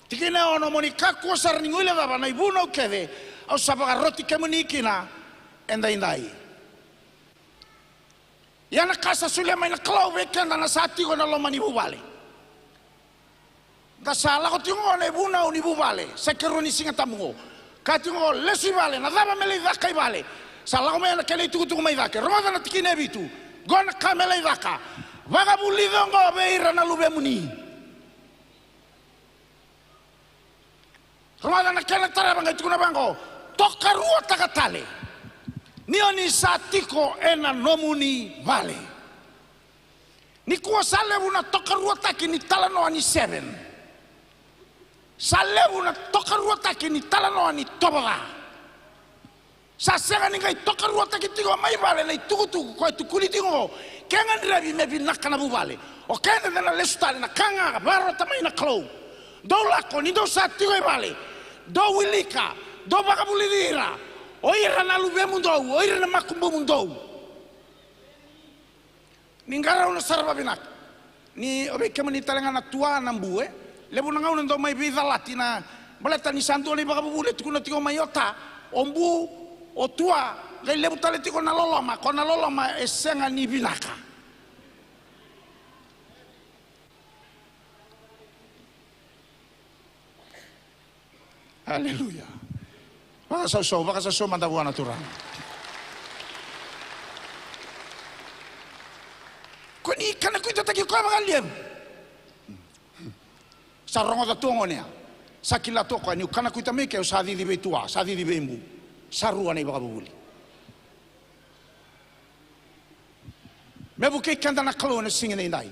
Tikina e ono. Mo ni kakua sara ni guilecava na ivunau kece au sa vakaroti kemuni kina edaidai. Ia na ka sa solia mai na Kalou vei keda na sa tiko ena loma ni vuvale. Da sa lako tiko qo na ivunau ni vuvale, sa ikarua ni Siga Tabu qo. Ka tiko qo, lesu i vale, na cava me lai caka i vale? Sa lako mai na kena itukutuku mai cake. Rogoca na tikina e vitu. Qo na ka me lai caka. Vakavulica oqo vei ira na luvemuni. Rogoca na kena tarava, qai tukuna vaqo. Tokaruataka tale. Ni o ni sa tiko ena nomuni vale. Nikua sa levu na tokaruataki ni talanoa ni seven. Sa levu na tokaruataki ni talanoa ni tovo ca. Sa sega ni qai tokaruataki tiko mai vale na itukutuku ko e tukuni tiko qo. Ke gadrevi me vinaka na vuvale, o keda da na lesu tale, na ka ga vakarota mai na Kalou. Dou lako, ni dou sa tiko i vale, dou wilika, dou vakavulici ira, o ira na luvemudou, o ira na makubumudou. Ni qarauna sara vavinaka. Ni o vei kemuni tale ga na tua, na bu, e levu na gauna dau mai veicalati na, baleta ni sa dua na ivakavuvuli e tukuna tiko mai o ta, o bu, o tua, qai levu tale tiko na loloma, ko na loloma e sega ni vinaka. Aleluya. Vakasausau, vakasausau mada vua na Turaga. Ko ni kanakuitataki koya vakalevu. Sa rogoca tu o gone ya. Sa kila tu o koya niu kanakuita mai ke, au sa cici vei tua, sa cici vei bu. Sa rua na ivakavuvuli. Me vukei keda na Kalou ena siga edaidai.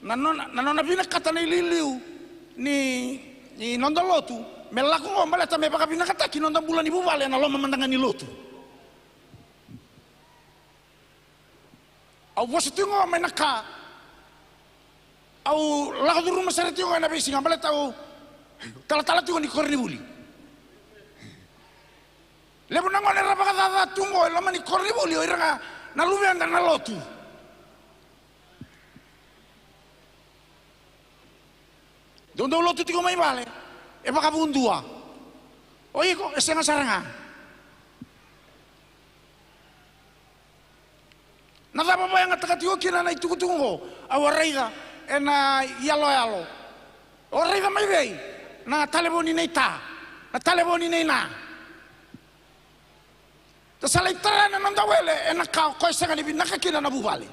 Na nona, na nona vinakata na iliuliu ni, ni noda lotu me lako qo, baleta me vakavinakataki noda bula ni vuvale ena loma mada ga ni lotu. Au vosa tiko qo mai na ka au lako curuma sara tiko ena veisiga, baleta au talatala tiko ni koronivuli. Levu na gone era vakacaca tu qo e loma ni koronivuli, o ira ga na luveda na lotu. Dou dau lotu tiko mai vale e vakavudua. O iko e sega sara ga. Na cava vakayagataka tiko kina na itukutuku oqo? Au a raica ena iyaloyalo. Au a raica mai vei? Na talevoni nei ta, na talevoni nei na. Da sa lai tara na noda wele ena ka o koya e sega ni vinaka kina na vuvale.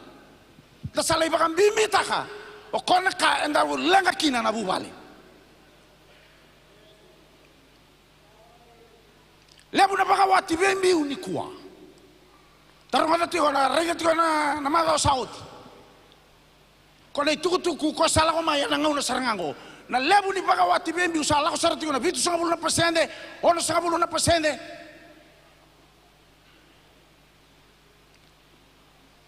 Da sa lai vakabibitaka o koya na ka eda leqa kina na vuvale. Levu na vakawati veibiu nikua. Da rogoca tiko, na raica tiko na, na macawa sa oti. Ko na itukutuku ko sa lako mai ena gauna sara ga oqo. Na levu ni vakawati veibiu sa lako sara tiko na vitusagavulu na pasede, onosagavulu na pasede.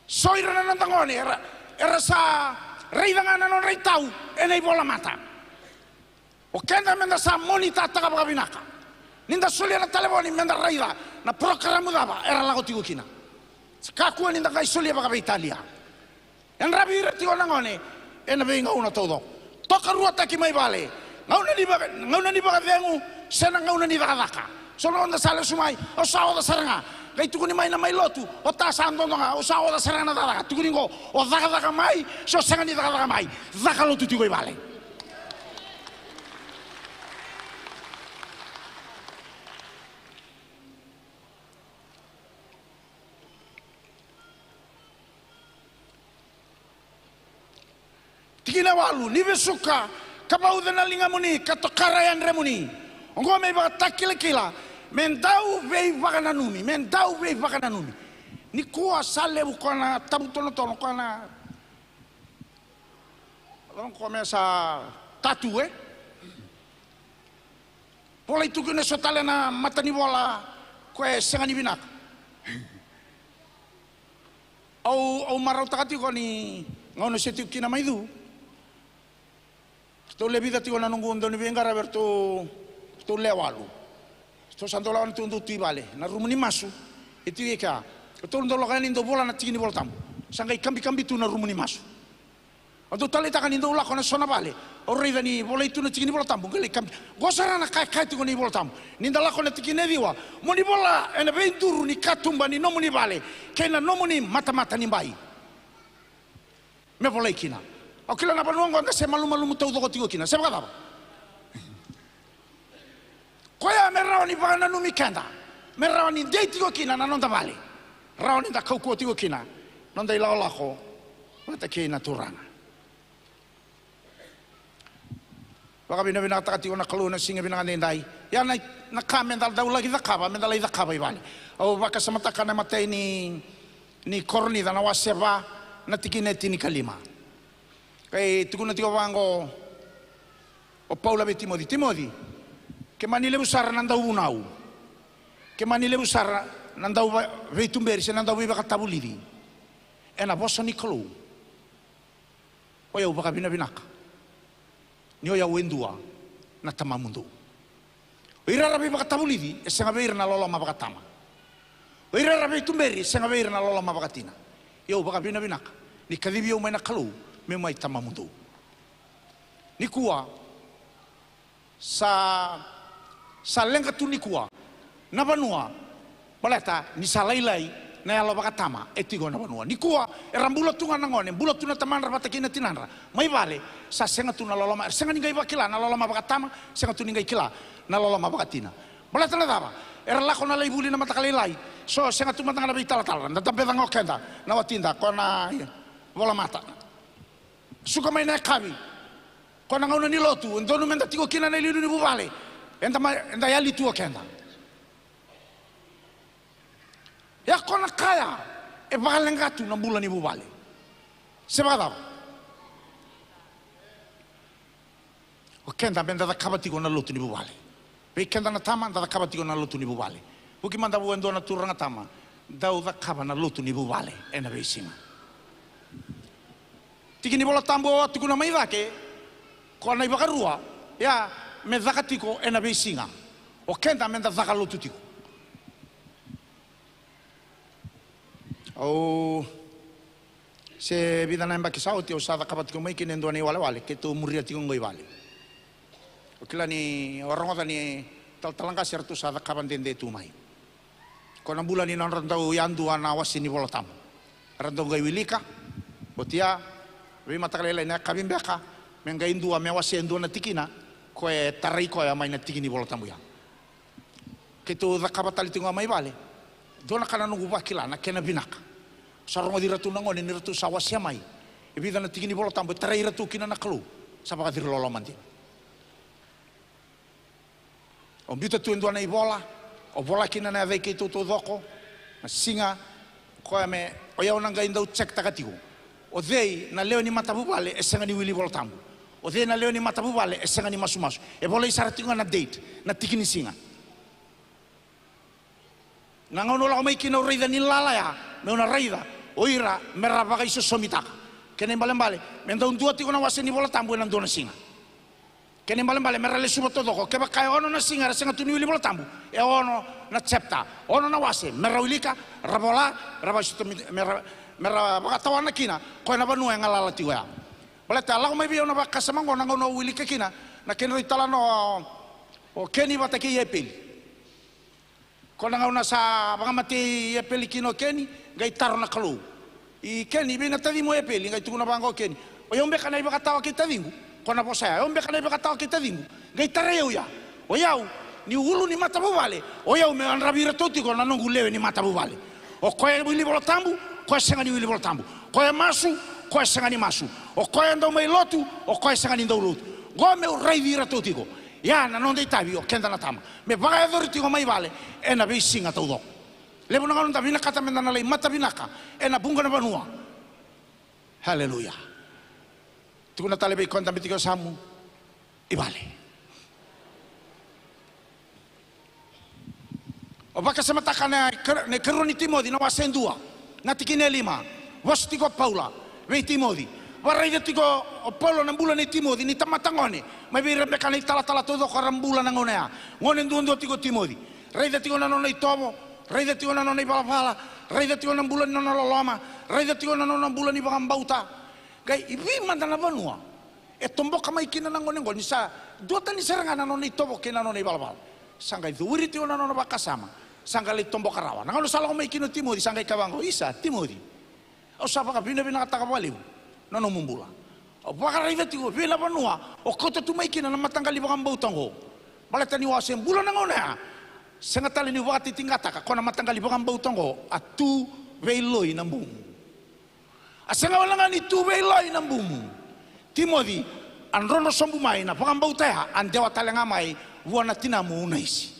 So ira na noda gone era, era sa raica ga na nodra itau ena ivolamata. O keda meda sa monitataka vakavinaka. Ni da solia na talevoni meda raica na porokaramu cava era lako tiko kina. Sa kakua ni da qai solia vakaveitalia. Yadravi ira tiko na gone ena veigauna taucoko. Tokaruataki mai vale. Gauna ni vaka, gauna ni vakacegu se na gauna ni cakacaka. So na gauna da sa lesu mai, au sa oca sara ga. Qai tukuni mai na mai lotu, o ta sa dodo ga, au sa oca sara ga na cakacaka. Tukuni qo, o cakacaka mai se o sega ni cakacaka mai, caka lotu tiko i vale. Tikina walu, ni vesuka ka vauca na ligamuni ka tokara yadremuni. Oqo me ivakatakilakila Me dau veivakananumi, me dau veivakananumi. Nikua sa levu koya na tavutonotono, koya na, o koya me sa tatu, e? Volai tu kina eso tale na matanivola koya e sega ni vinaka. Au, au marautaka tiko ni gauna se tiko kina mai Cu, ratou le vica tiko na noqu dauniveiqaravi, ratou, ratou le walu. Ratou sa dau lako na tu, dau tu i vale, na rumu ni masu e tiko i kea. Ratou dau lako yani dau vola na tiki ni Vola Tabu. Sa qai kabikabi tu na rumu ni masu. Au dau taleitaka ni dau lako na so na vale, au raica ni volai tu na tiki ni Vola Tabu, qai lai kabi. Qo sara na ka e kaya tiko na iVola Tabu, ni da lako na tikina e ciwa, mo ni vola ena veiduru ni katuba ni nomuni vale kei na nomuni matamata ni bai. Me volai kina. Au kila na vanua oqo da se malumalumu taucoko tiko kina, se vakacava? Koya me rawa ni vakananumi keda, me rawa ni dei tiko kina na noda vale, rawa ni da kaukauwa tiko kina noda ilakolako vata kei na Turaga. Vakavinavinakataka tiko na Kalou na siga vinaka daidai. Ia na, na ka me da dau laki cakava, me da lai cakava i vale. Au vakasamataka na imatai ni, ni Korinica na wase va, na tikina e tinikalima. Qai tukuna tiko vaqo o Paula vei Timoci, Timoci, keimami levu sara na dau vunau, keimami levu sara na dau va-, veituberi se na dau veivakatavulici ena vosa ni Kalou. O yau vakavinavinaka ni o yau e dua na tamamudou. O ira era veivakatavulici e sega vei ira na loloma vakatama. O ira era veituberi e sega vei ira na loloma vakatina. Ia au vakavinavinaka ni kacivi au mai na Kalou meu mai tamamudou. Nikua sa, sa leqa tu nikua na vanua, baleta ni sa lailai na yalo vakatama e tiko na vanua. Nikua era bula tu ga na gone, bula tu na tamadra vata kei na tinadra mai vale, sa sega tu na loloma, era sega ni qai vakila na loloma vakatama, sega tu ni qai kila na loloma vakatina. Baleta na cava? Era lako na lai vuli na mataka lailai, so sega tu mada ga na veitalatala, da dabeca ga o keda na watida, koya na volamata. Suka mai na yakavi, koya na gauna ni lotu, e donu meda tiko kina na iliuliu ni vuvale, eda ma, eda yali tu o keda. Ia koya na ka ya e vakaleqa tu na bula ni vuvale. Se vakacava? O keda meda cakava tiko na lotu ni vuvale. Vei keda na tama, da cakava tiko na lotu ni vuvale. Vuki mada vua e dua na turaga tama, dau cakava na lotu ni vuvale ena veisiga. Tiki ni Vola Tabu au a tukuna mai cake, koya na ivakarua, ia me caka tiko ena veisiga. O keda meda caka lotu tiko. Au se vica na yabaki sa oti au sa cakava tiko mai kina e dua na iwalewale keitou muria tiko qo i vale. Au kila ni o rogoca ni talatala qase eratou sa cakava dede tu mai. Ko na bula ni nodra dau yadua na wase ni Vola Tabu. Era dau qai wilika, oti ya, veimataka lailai na yakavi beka, me qai dua me wasea e dua na tikina, koya e tarai koya mai na tiki ni Vola Tabu ya. Keitou cakava tale tiko ga mai vale. Dua na ka na noqu vakila na kena vinaka. Sa rogoci iratou na gone ni ratou sa wasea mai e vica na tiki ni Vola Tabu e tarai iratou kina na Kalou. Sa vakaciri loloma dina. O biuta tu e dua na ivola, o vola kina na yaca i keitou taucoko, na siga, koya me, o yau na qai dau check taka tiko. O cei na lewe ni matavuvale e sega ni wili Vola Tabu? O cei na lewe ni matavuvale e sega ni masumasu? E volai sara tiko ga na date, na tiki ni siga. Na gauna au lako mai kina au raica ni lala ya, meu na raica o ira me ra vakaisosomitaka. Kena ibalebale, me dau dua tiko na wase ni Vola Tabu ena dua na siga. Kena ibalebale me ra lesuva taucoko, kevaka e ono na siga era sega tu ni wili Vola Tabu, e ono na chapter, ono na wase me ra wilika, ra vola, ra vakaisosomi-, me ra, me ra vakatawana kina, koya na vanua e galala tiko ya. Baleta a lako mai vei au na vakasama oqo na gauna au wilika kina na kena italanoa o, o Keni vata kei Epeli. Ko na gauna sa vakamatei Epeli kina o Keni, qai taro na Kalou. I Keni, vei na tacimu o Epeli, qai tukuna vaqo o Keni. O yau beka na ivakatawa kei taciqu? Ko na vosa ya, o yau beka na ivakatawa kei taciqu? Qai tarai au ya. O yau, niu ulu ni matavuvale, o yau meu yadravi iratou tiko na noqu lewe ni matavuvale. O koya e wili Vola Tabu, koya sega ni wili Vola Tabu. Koya e masu, koya sega ni masu. O koya e dau mai lotu, o koya sega ni dau lotu. Qo meu raici iratou tiko. Ia na noda itavi o keda na tama me vakayacori tiko mai vale ena veisiga taucoko. Levu na gauna da vinakata meda na lai matavinaka ena vuqa na vanua. Haleluya. Tukuna tale vei koya dabe tiko e yasamu, i vale. O vakasamataka na ikar-, na ikarua ni Timoci na wase dua, na tikina e lima. Vosa tiko o Paula vei Timoci. Vakaraica tiko o Paula na bula nei Timoci ni tamata gone, mai vei Rebeka na italatala taucoko era bula na gauna ya. Gone duadua tiko o Timoci. Raica tiko na nona itovo, raica tiko na nona ivalavala, raica tiko na bula ni nona loloma, raica tiko na nona bula ni vakabauta. Qai i vei mada na vanua e toboka mai kina na gone oqo, ni sa duatani sara ga na nona itovo kei na nona ivalavala, sa qai cowiri tiko na nona vakasama, sa qai lai toboka rawa. Na gauna sa lako mai kina o Timoci, sa qai kaya vaqo, "Isa, Timoci, au sa vakavinavinakataka vakalevu na nomu bula." Au vakaraica tiko vei na vanua o kauta tu mai kina na mataqali vakabauta oqo. Baleta niu a se bula na gauna ya, sega tale niu vakatitiqataka ko na mataqali vakabauta oqo, a tu veiloi na bumu. A sega wale ga ni tu veiloi na bumu, Timoci, a drodro sobu mai na vakabauta ya, a dewa tale ga mai vua na tinamu Unaisi.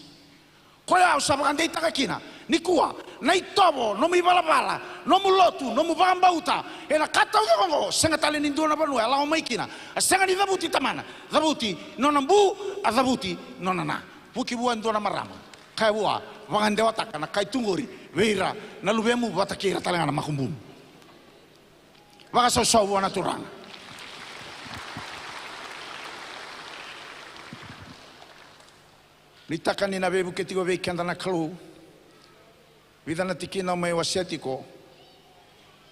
Koya au sa vakadeitaka kina nikua, na itovo, nomu ivalavala, nomu lotu, nomu vakabauta, ena ka taucoko oqo, sega tale ni dua na vanua e lako mai kina a sega ni cavuti tamana, cavuti nona bu, a cavuti nona na. Vuki vua e dua na marama, kaya vua, vakadewataka na ka e tu qori vei ira na luvemu vata kei ira tale ga na makubumu. Vakasausau vua na Turaga. Nuitaka ni na veivuke tiko vei keda na Kalou. Vica na tikina au mai wasea tiko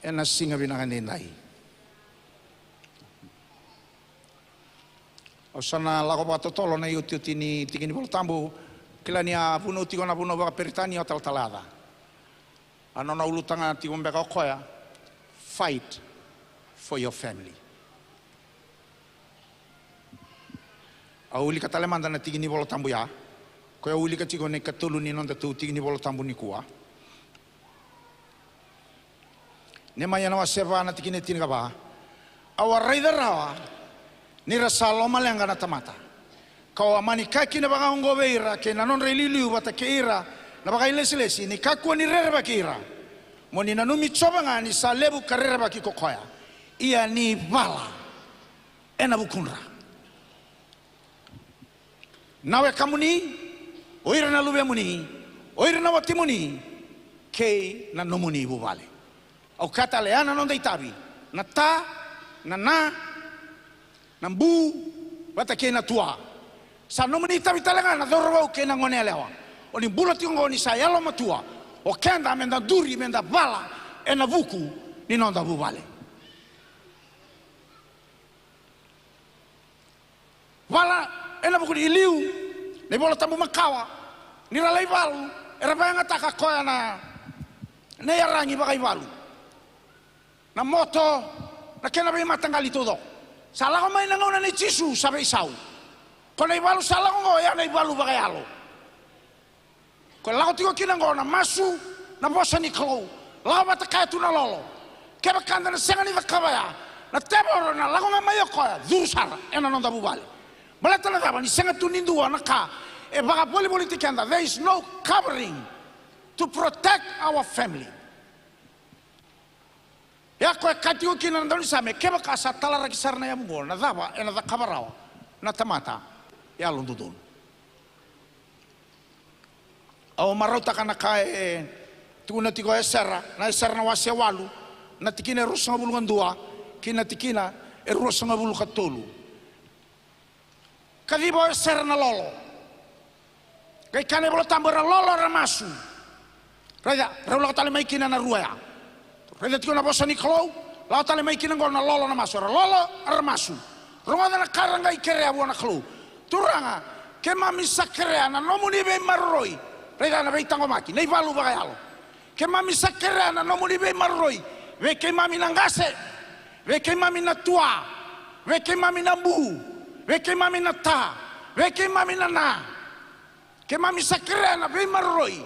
ena siga vinaka edaidai. Au sa na lako vakatotolo na iotioti ni tiki ni Vola Tabu. Kila ni a vunau tiko na vunau vakaperitania o talatala Aca. A nona ulutaga tiko beka o koya, "Fight for your family." Au wilika tale mada na tiki ni Vola Tabu ya, koya au wilika tiko na ikatolu ni nodatou tiki ni Vola Tabu nikua. Nemaia na wase va na tikina e tinikava. Au a raica rawa ni ra sa lomaleqa na tamata, kau a mani kaya kina vakaoqo vei ira kei na nodra iliuliu vata kei ira na vakailesilesi, ni kakua ni rerevaki ira. Mo ni nanumi Jiova ga ni sa levu ka rerevaki ko koya, ia ni vala ena vukudra. Na wekamuni, o ira na luvemuni, o ira na watimuni, kei na nomuni vuvale. Au kaya tale, ya na noda itavi, na ta, na na, na bu, vata kei na tua. Sa nomuni itavi tale ga na cauravou kei na goneyalewa. O ni bula tiko oqo ni sa yalomatua o keda meda duri, meda vala ena vuku ni noda vuvale. Vala ena vuku ni liu. Na iVola Tabu makawa, ni ra lai valu, era vakayagataka koya na, na iyaragi vakaivalu, na moto, na kena veimataqali taucoko. Sa lako mai na gauna nei Jisu sa veisau. Ko na ivalu sa lako oqo, ya na ivalu vakayalo. Ko lako tiko kina oqo na masu, na vosa ni Kalou. Lako vata kaya tu na lolo. Kevaka da na sega ni cakava ya, na tevoro na lako ga mai o koya, curu sara ena noda vuvale. Baleta na cava? Ni sega tu ni dua na ka e vakavolivoliti keda. There is no covering to protect our family. Ia ko e kaya tiko kina na daunisame, kevaka sa talaraki sara na yavu oqo, na cava ena cakava rawa na tamata yalododonu? Au marautaka na ka e tukuna tiko o Esera, na Esera na wase walu, na tikina e ruasagavulu ka dua kei na tikina e ruasagavulu ka tolu. Kaciva o Esera na lolo. Qai kaya na iVola Tabu, era lolo, era masu. Raica, rau lako tale mai kina na rua ya. Raica tiko na vosa ni Kalou, lako tale mai kina oqo na lolo, na masu. Era lolo, era masu. Rogoca na ka era qai kerea vua na Kalou. Turaga, keimami sa kerea na nomuni veimaroroi. Raica na veitaqomaki, na ivalu vakayalo. Keimami sa kerea na nomuni veimaroroi vei keimami na qase, vei keimami na tua, vei keimami na bu, vei keimami na ta, vei keimami na na. Keimami sa kerea na veimaroroi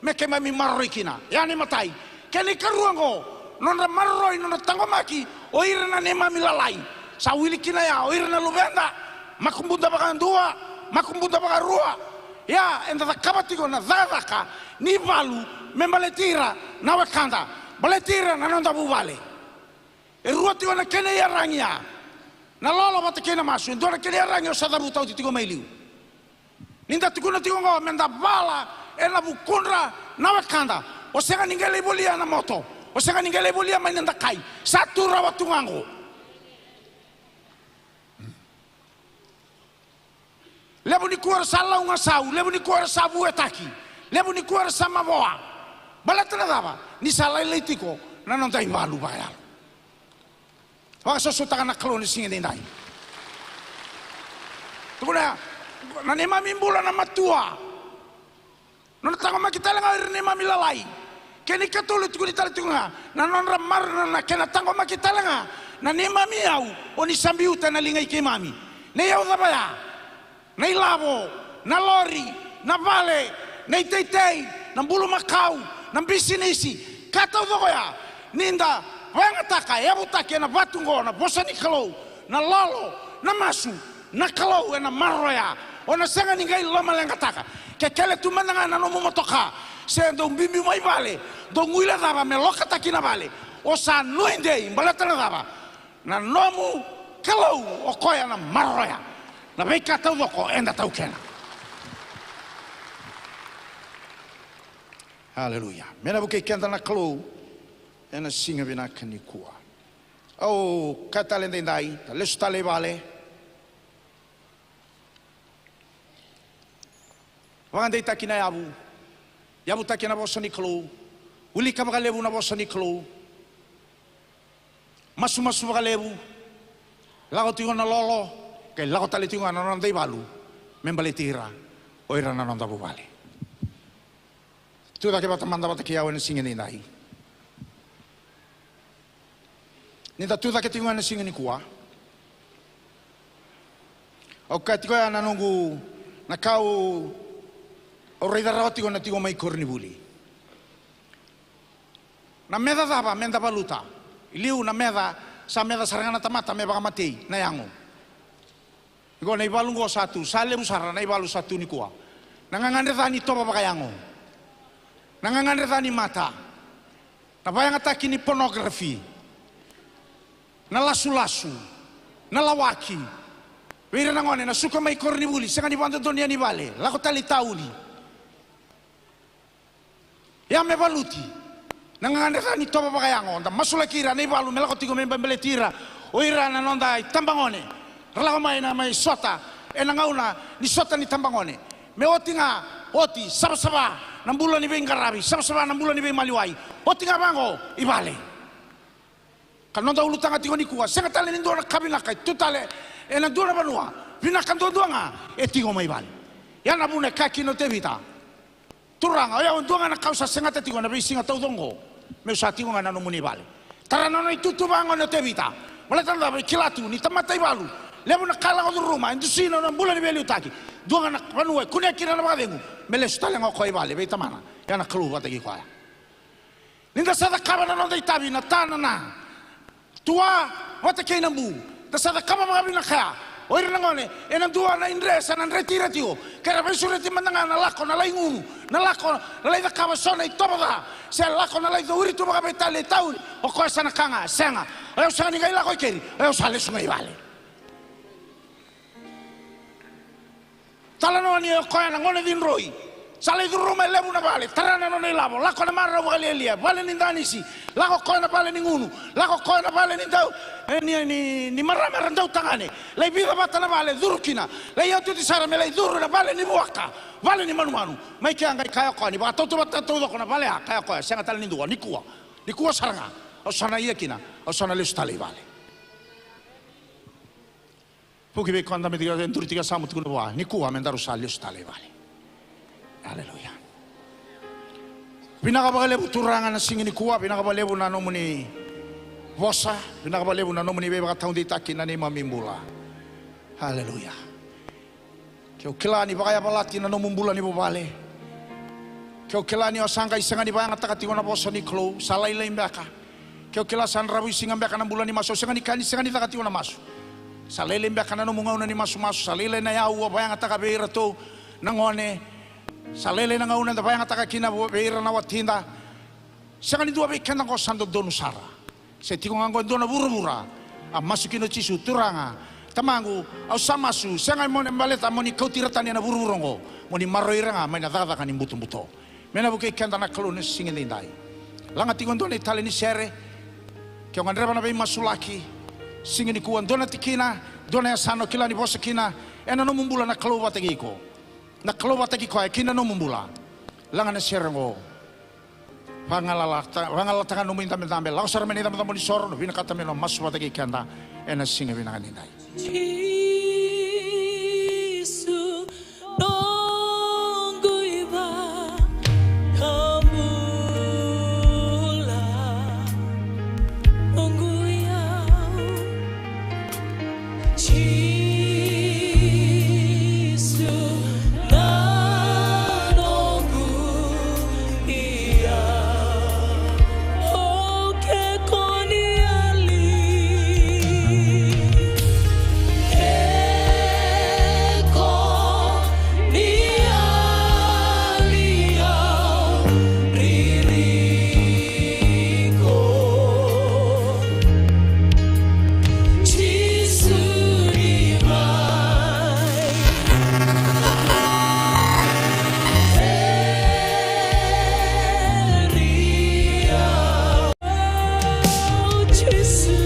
me keimami maroroi kina. Ya na imatai. Kena ikarua oqo, nodra maroroi, nodra taqomaki o ira na neimami lalai. Sa wili kina ya o ira na luveda, makubuda vakadua, makubuda vakarua. Ia eda cakava tiko na cakacaka ni valu me baleti ira na wekada, baleti ira na noda vuvale. E rua tiko na kena iyaragi ya, na lolo vata kei na masu. E dua na kena iyaragi o sa cavuta oti tiko mai liu. Ni da tukuna tiko oqo me da vala ena vukudra na wekada. O sega ni qai lai volia na moto, o sega ni qai lai volia mai na dakai. Sa tu rawa tu ga oqo. Levu nikua era sa laugasau, levu nikua era sa vuetaki, levu nikua era sa mavoa. Baleta na cava? Ni sa lailai tiko na noda ivalu vakayalo. Vakasosomitaka na Kalou ni siga edaidai. Tukuna ya, na neimami bula na matua. Nona taqomaki tale ga o ira na neimami lalai. Kena ikatolu e tukuni tale tiko ga na nodra maroroi, na kena taqomaki tale ga na neimami iyau, o ni sa biuta ena liga i keimami. Na iyau cava ya? Na ilavo, na lori, na vale, na iteitei, na bulumakau, na bisinisi, ka taucoko ya. Ni da vakayagataka, yavutaki ena vatu oqo na vosa ni Kalou, na lolo, na masu, na Kalou ena maroroya. O na sega ni qai lomaleqataka. Ke kele tu mada ga na nomu motoka se dau biubiu mai vale, dau guilecava me lokataki na vale, o sa nuidei. Baleta na cava? Na nomu Kalou o koya na maroroya na veika taucoko eda taukena. Aleluya. Me na vukei keda na Kalou ena siga vinaka nikua. Au kaya tale edaidai, da lesu tale i vale. Vakadeitaki na yavu. Yavutaki na vosa ni Kalou. Wilika vakalevu na vosa ni Kalou. Masumasu vakalevu. Lako tiko na lolo, qai lako tale tiko ga na noda ivalu me baleti ira o ira na noda vuvale. Tucake vata mada vata kei au ena siga edaidai. Ni da tucake tiko ga ena siga nikua, au kaya tiko ya na noqu, na ka au raica rawa tiko na tiko mai koronivuli. Na meca cava me da valuta? I liu na meca, sa meca sara ga na tamata me vakamatei na yago. Qo na ivalu qo sa tu, sa levu sara na ivalu sa tu nikua. Na gagadre ca ni tovo vakayago. Na gagadre ca ni mata. Na vakayagataki ni pornography. Na lasulasu. Na lawaki. Vei ira na gone na suka mai koronivuli, sega ni vakadodonu yani vale, lako tale i tauni. Ia me valuti na gagadre ca ni tovo vakayago, da masulaki ira na ivalu me lako tiko me baleti ira o ira na noda itabagone. Ra lako mai na mai sota ena gauna ni sota ni tabagone. Me oti ga, oti, savasava na bula ni veiqaravi, savasava na bula ni veimaliwai. Oti ga vaqo i vale. Ka noda ulutaga tiko nikua, sega tale ni dua na ka vinaka e tu tale ena dua na vanua. Vinaka duadua ga e tiko mai vale. Ia na vuna e kaya kina o Tevita, Turaga, o yau e dua ga na ka au sa segata tiko na veisiga taucoko oqo, meu sa tiko ga na nomuni vale. Tara na nona itutu vagone o Tevita. Baleta na cava? E kila tu ni tamata ivalu, levu na ka e lako curuma, e dusi na nona bula ni veiliutaki. Dua ga na vanua e kunea kina na vakacegu, me lesu tale ga o koya i vale vei tamana. Ia na Kalou vata kei koya. Ni da sa cakava na noda itavi, na ta, na na, tua vata kei na bu, da sa cakava vakavinaka ya, o ira na gone ena dua na idre sa na dreti ira tiko. Ke ra veisureti mada ga na lako na lai gunu, na lako na lai cakava so na itovo ca, se lako na lai cauri tu vakaveitalia i tauni, o koya sa na ka ga, sega, o yau sega ni qai lako i keri, o yau sa lesu ga i vale. Talanoa ni o koya na gone cidroi. Sa lai curuma e levu na vale, tara na nona ilavo, lako na marau vakalialia, vale ni danisi, lako koya na vale ni gunu, lako koya na vale ni dau, e, ni, ni, ni marama era dau tagane. Lai vica vata na vale curu kina, lai otioti sara me lai curu na vale ni vuaka, vale ni manumanu. Mai kea qai kaya o koya ni vakatautauvata taucoko na vale ya, kaya o koya, sega tale ni dua, nikua, nikua sara ga au sa na ia kina, au sa na lesu tale i vale. Vuki vei koya dabe tiko, e duri tiko e yasamu, tukuna vua, nikua me daru sa lesu tale i vale. Aleluya. Vinaka vakalevu Turaga na siga nikua, vinaka vakalevu na nomuni vosa, vinaka vakalevu na nomuni veivakataudeitaki na neimami bula. Aleluya. Ke o kila ni vakayavalati na nomu bula ni vuvale, ke o kila ni o sa qai sega ni vakayagataka tiko na vosa ni Kalou, sa lailai beka. Ke o kila sa dravuisiga beka na bula ni masu, o sega ni kani, sega ni caka tiko na masu. Sa lailai beka na nomu gauna ni masumasu, sa lailai na yau o vakayagataka vei iratou na gone, sa lailai na gauna eda vakayagataka kina vei ira na watida. Sega ni dua vei keda oqo sa dodonu sara. Se tiko ga oqo e dua na vuravura a masu kina o Jisu, Turaga, Tamaqu, au sa masu, sega mo ni baleta mo ni kauti ira tani ena vuravura oqo, mo ni maroroi ira ga mai na cakacaka ni butobuto. Me na vukei keda na Kalou na siga edaidai. Laga tiko e dua na itale ni sere, ke o gadreva na veimasulaki siga nikua, dua na tikina, dua na yasana o kila ni vosa kina ena nomu bula na Kalou vakataki iko. Na Kalou vakataki koya kina nomu bula. Laga na sere oqo. Vagalalataka, vagalalataka nomu idabedabe, lako sara mai na icabocabo ni soro, na vinakata me na masu vata kei keda ena siga vinaka nidai. Jisu, noqu iVakabula, noqu iyau. Jisu na noqu iyau. O ke ko ni yali, ke ko ni yali au ririko. Jisu ni mai. Jisu.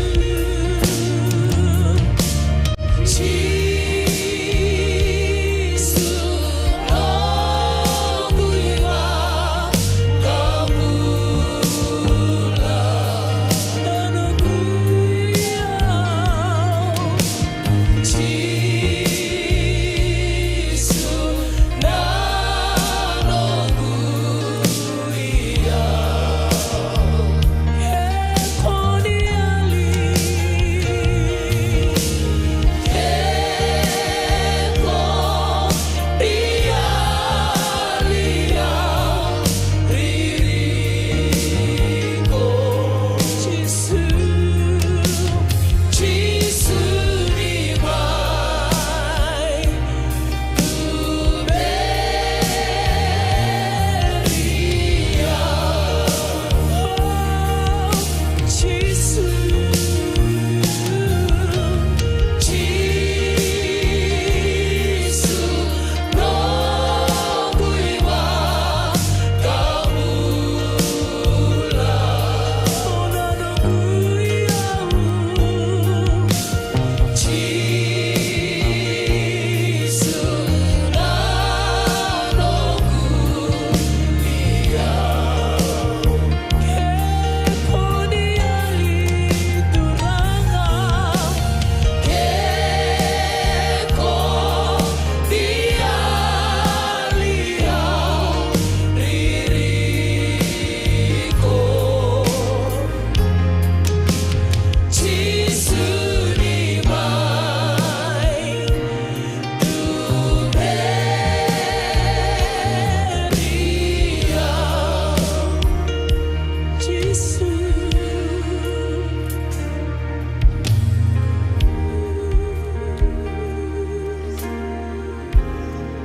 Jisu, noqu iVakabula, noqu iyau. Jisu na noqu iyau. Ke ko ni yali, ke ko ni yali au ririko. Jisu, Jisu ni mai.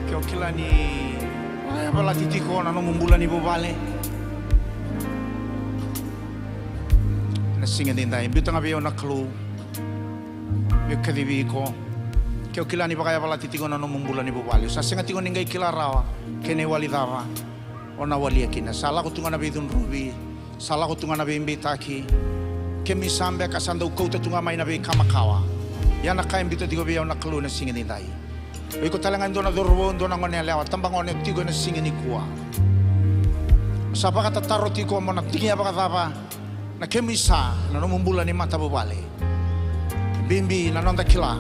Ke o kila ni vakayavalati tiko na nomu bula ni vuvale ena siga edaidai, biuta ga vei au na Kalou meu kacivi iko. Ke o kila ni vakayavalati tiko na nomu bula ni vuvale, sa sega tiko ni qai kila rawa kei na iwali cava o na walia kina. Sa lako tu ga na veicudruvi, sa lako tu ga na veibeitaki. Kemuni sa beka sa dau kauta tu ga mai na veika makawa. Ia na ka e biuta tiko vei au na Kalou ena siga edaidai, o iko tale ga e dua na cauravou, dua na goneyalewa, tabagone tiko ena siga nikua. Sa vakatataro tiko mo na tinia vakacava na kemu isa ena nomu bula ni matavuvale. Bibi na noda kila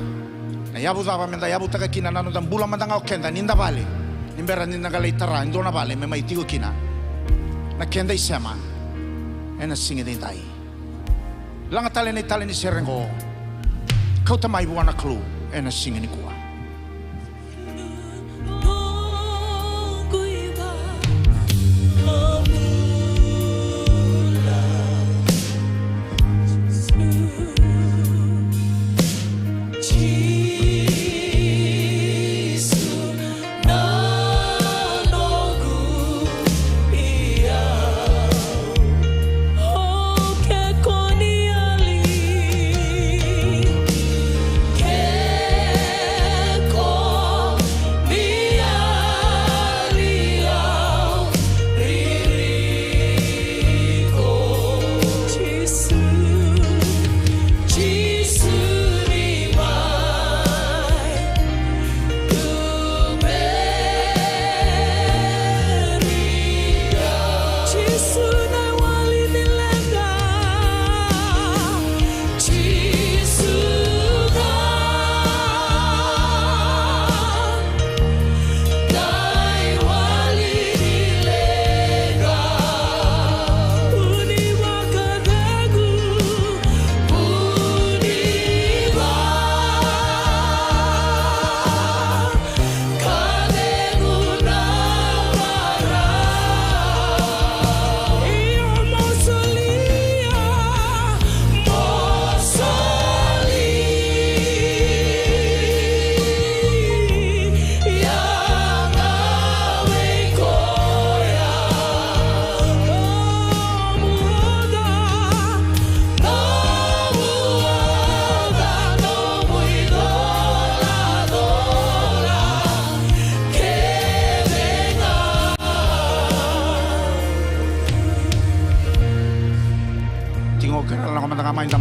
na yavu cava meda yavutaka kina na noda bula mada ga o keda ni da vale, ni bera ni da qai lai tara e dua na vale me mai tiko kina na keda isema ena siga edaidai. Laga tale na itale ni sere oqo. Kauta mai vua na Kalou ena siga nikua.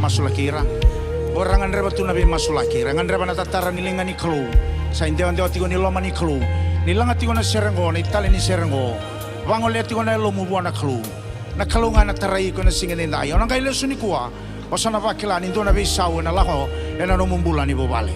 Masulaki ira. O ira gadreva tu na veimasulaki, ira gadreva na tatara ni liga ni Kalou. Sa idewadewa tiko ni loma ni Kalou. Ni laga tiko na sere oqo, na itali ni sere oqo. Vagolea tiko na yalomu vua na Kalou. Na Kalou ga ena tarai iko ena siga edaidai. O na qai lesu nikua, o sa na vakila ni dua na veisau ena lako ena nomu bula ni vuvale.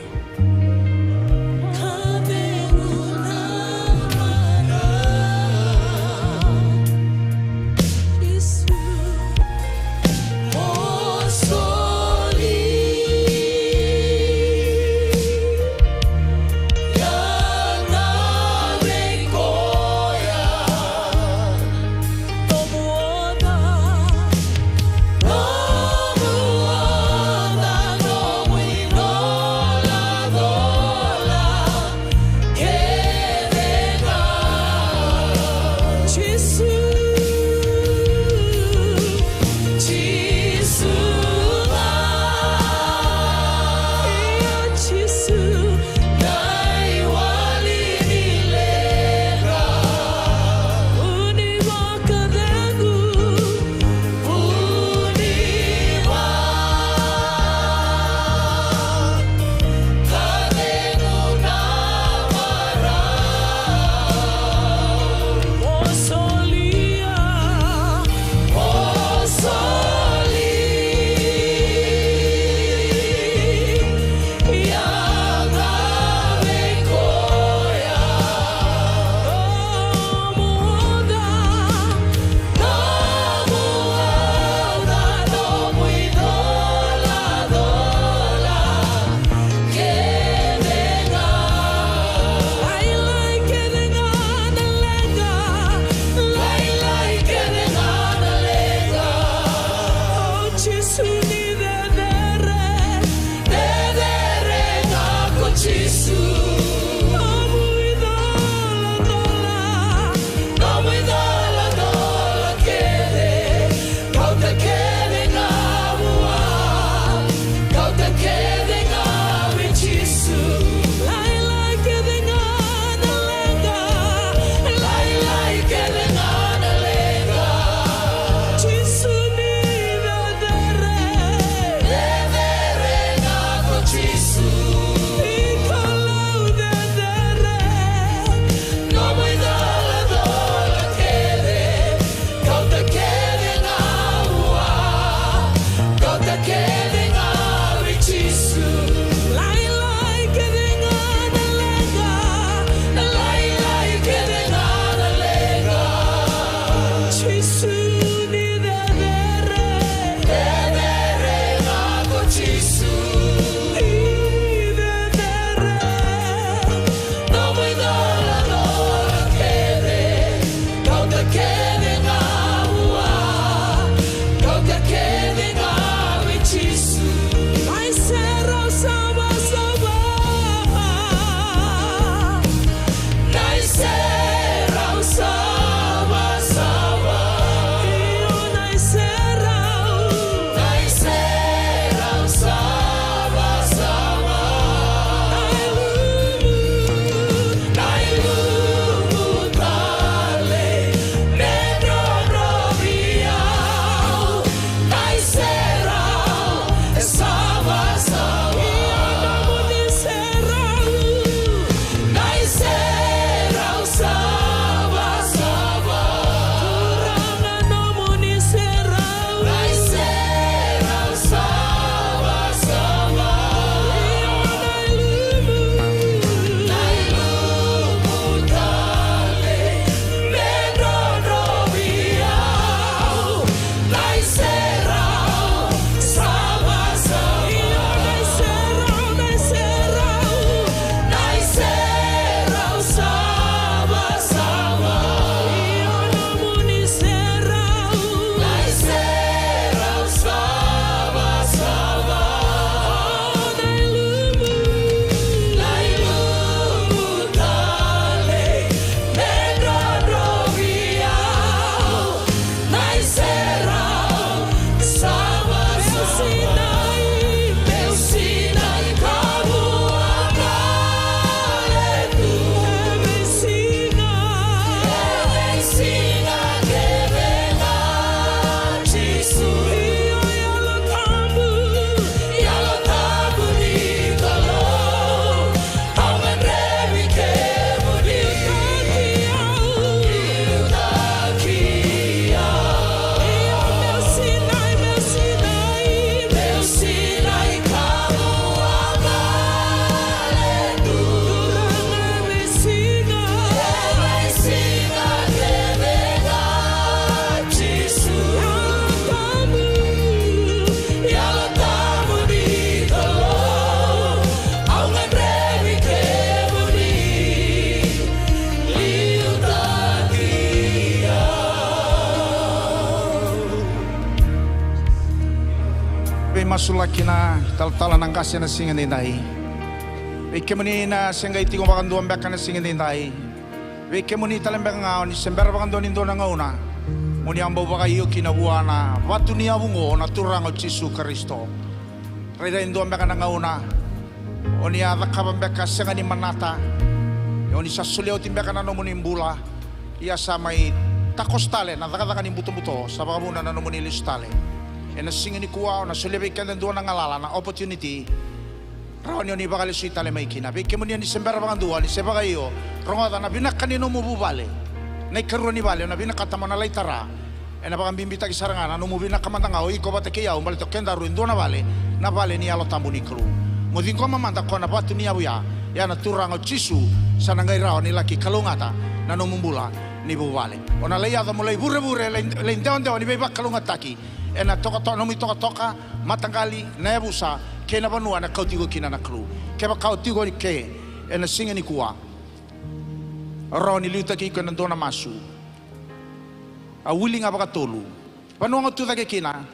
Sulaki na talatala na qase na siga daidai. Vei kemuni na se qai tiko vakadua beka na siga daidai. Vei kemuni tale beka ga o ni se bera vakadua ni dua na gauna mo ni a bau vakaio kina vua na vatu ni yavu oqo na Turaga o Jisu Karisito. Rairai dua beka na gauna o ni a cakava beka sega ni manata. O ni sa solia oti beka na nomuni bula. Ia sa mai takoso tale na cakacaka ni butobuto, sa vakavuna na nomuni lesu tale. Ena siga nikua o na solia vei keda dua na galala, na opportunity. Rawa ni o ni vakalesui tale mai kina. Vei kemuni o ni se bera vakadua, ni se vakaio, rogoca na vinaka ni nomu vuvale. Na ikarua ni vale o na vinakata mo na lai tara. Ena vakabibitaki sara ga na nomu vinaka mada ga o iko vata kei au, baleta o kedaru e dua na vale, na vale ni Yalo Tabu ni Kalou. Mo ciqoma mada ko na vatu ni yavu ya, ya na Turaga o Jisu, sa na qai rawa ni laki kalougata na nomu bula ni vuvale. O na lai yaco mo lai vurevure, lai, lai dewadewa ni veivakalougatataki ena tokatoka, nomu itokatoka, mataqali, na yavusa kei na vanua ena kauti iko kina na Kalou. Kevaka o tiko eke ena siga nikua, rawa ni liutaki iko ena dua na masu. A wili ga vakatolu. Vanua ga o tu cake kina,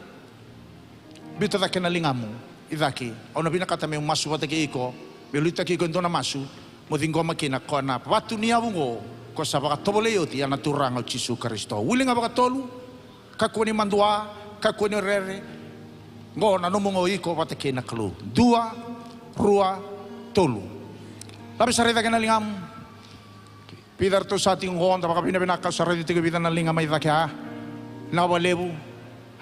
biuta cake na ligamu i cake. Au na vinakata meu masu vata kei iko, meu liutaki iko e dua na masu, mo ciqoma kina ko na vatu ni yavu oqo, ko sa vakatovolei oti, ya na Turaga o Jisu Karisito. Wili ga vakatolu, kakua ni madua, kakua ni rere. Oqo na nomu oqo iko vata kei na Kalou. Dua, rua, tolu. Lave sara i cake na ligamu. Vica ratou sa tiko oqo, da vakavinavinaka, au sa raica tiko e vica na liga mai cake, a? Vinaka vakalevu.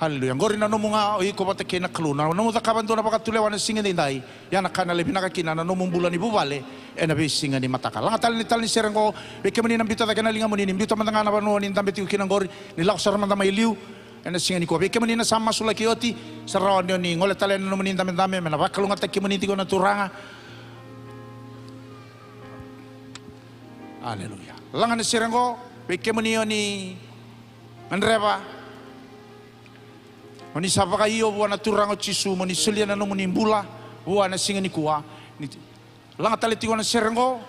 Haleluya. Oqori na nomu ga o iko vata kei na Kalou, na nomu cakava e dua na vakatulewa na siga daidai. Ia na ka ena lai vinaka kina na nomu bula ni vuvale ena veisiga ni mataka. Laga tale na italanoa ni sere oqo, vei kemuni na biuta cake na ligamuni, ni biuta mada ga na vanua ni dabe tiko kina oqori, ni lako sara mada mai liu ena siga nikua. Vei kemuni na sa masulaki oti, sa rawa ni o ni gole tale ena nomuni dabedabe, me na vakalougatataki kemuni tiko na Turaga. Aleluya. Laga na sere oqo, vei kemuni o ni gadreva, o ni sa vakaio vua na Turaga o Jisu mo ni solia na nomuni bula vua na siga nikua. Ni laga tale tiko na sere oqo,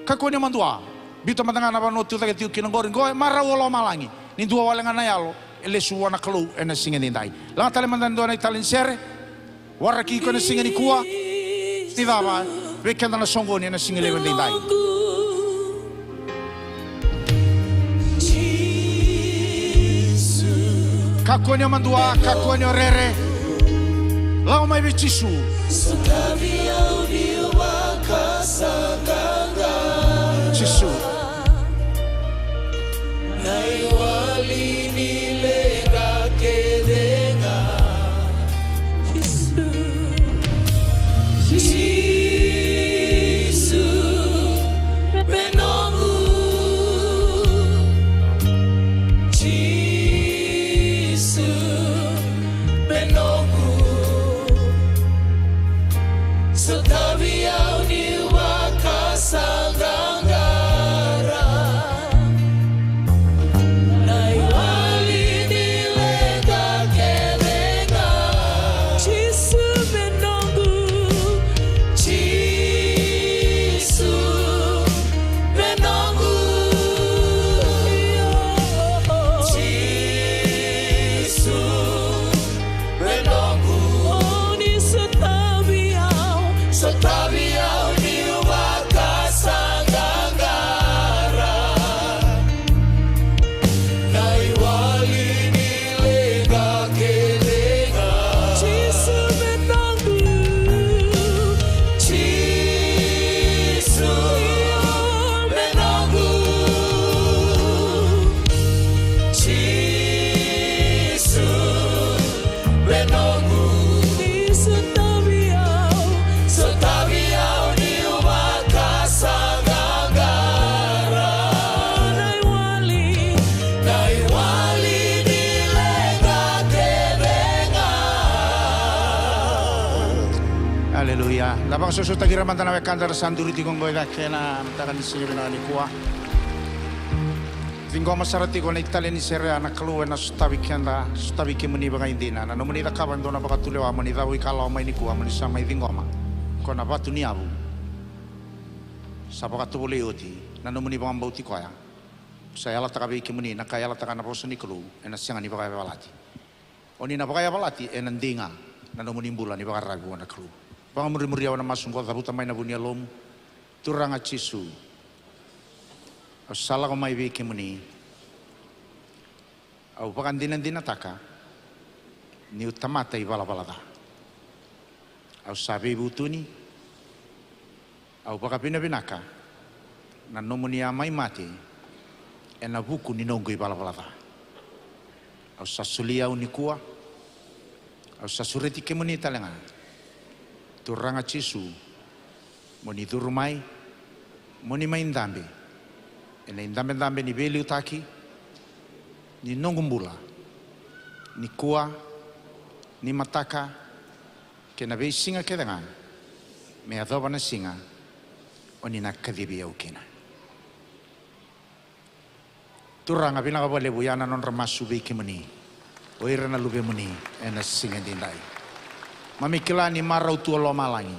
kakua ni madua. Biuta mada ga na vanua tu cake tiko kina oqori, oqo e marau o lomalagi. Ni dua wale ga na yalo e lesu vua na Kalou ena siga daidai. Laga tale mada e dua na italanoa ni sere. Waraki iko ena siga nikua. Ni cava vei keda na soqoni ena siga levu daidai? Kakua ni o madua, kakua ni o rere. Lako mai vei Jisu. Jisu. Na iwali ni leqa kece ga. Jisu. Jisu, me noqu. Jisu, me noqu. Sotavi au ni vakasaqaqara. Na iwali ni leqa kece ga. Jisu me noqu. Jisu me noqu. Jisu me noqu. O ni sotavi au. Sotavi au niu vakasaqaqara. Na iwali ni leqa kece ga. Jisu me noqu. Jisu me noqu. Jisu me noqu. Ni sotavi au. Sotavi au niu vakasaqaqara. Na iwali. Na iwali ni leqa kece ga. Aleluya. Da vakasosomitaki ira mada na wekada era sa duri tiko oqo i cake ena mataka ni siga vinaka nikua. Ciqoma sara tiko na italanoa ni sere ya, na Kalou ena sotavi keda, sotavi kemuni vakaidina. Na nomuni cakava e dua na vakatulewa mo ni cavuikalawa mai nikua, mo ni sa mai ciqoma ko na vatu ni yavu. Sa vakatovolei oti na nomuni vakabauti koya. Sa yalataka vei kemuni na ka e yalataka na vosa ni Kalou, ena sega ni vakayavalati. O ni na vakayavalati ena dei ga. na nomuni bula ni vakararavi vua na Kalou. Vakamurimuri au ena masu oqo, cavuta mai na vu ni yalomu. Turaga Jisu, au sa lako mai vei kemuni. Au vakadinadinataka niu tamata ivalavala ca. Au sa veivutuni. Au vakavinavinaka na nomuni a mai mate ena vuku ni noqu ivalavala ca. Au sa soli au nikua. Au sa sureti kemuni tale ga, Turaga Jisu, mo ni curu mai, mo ni mai dabe ena idabedabe ni veiliutaki ni noqu bula, nikua, nimataka, kei na veisiga kece ga me yacova na siga o ni na kacivi au kina. Turaga, vinaka vakalevu, ia na nodra masu vei kemuni o ira na luvemuni ena siga edaidai. Keimami kila ni marau tu o lomalagi,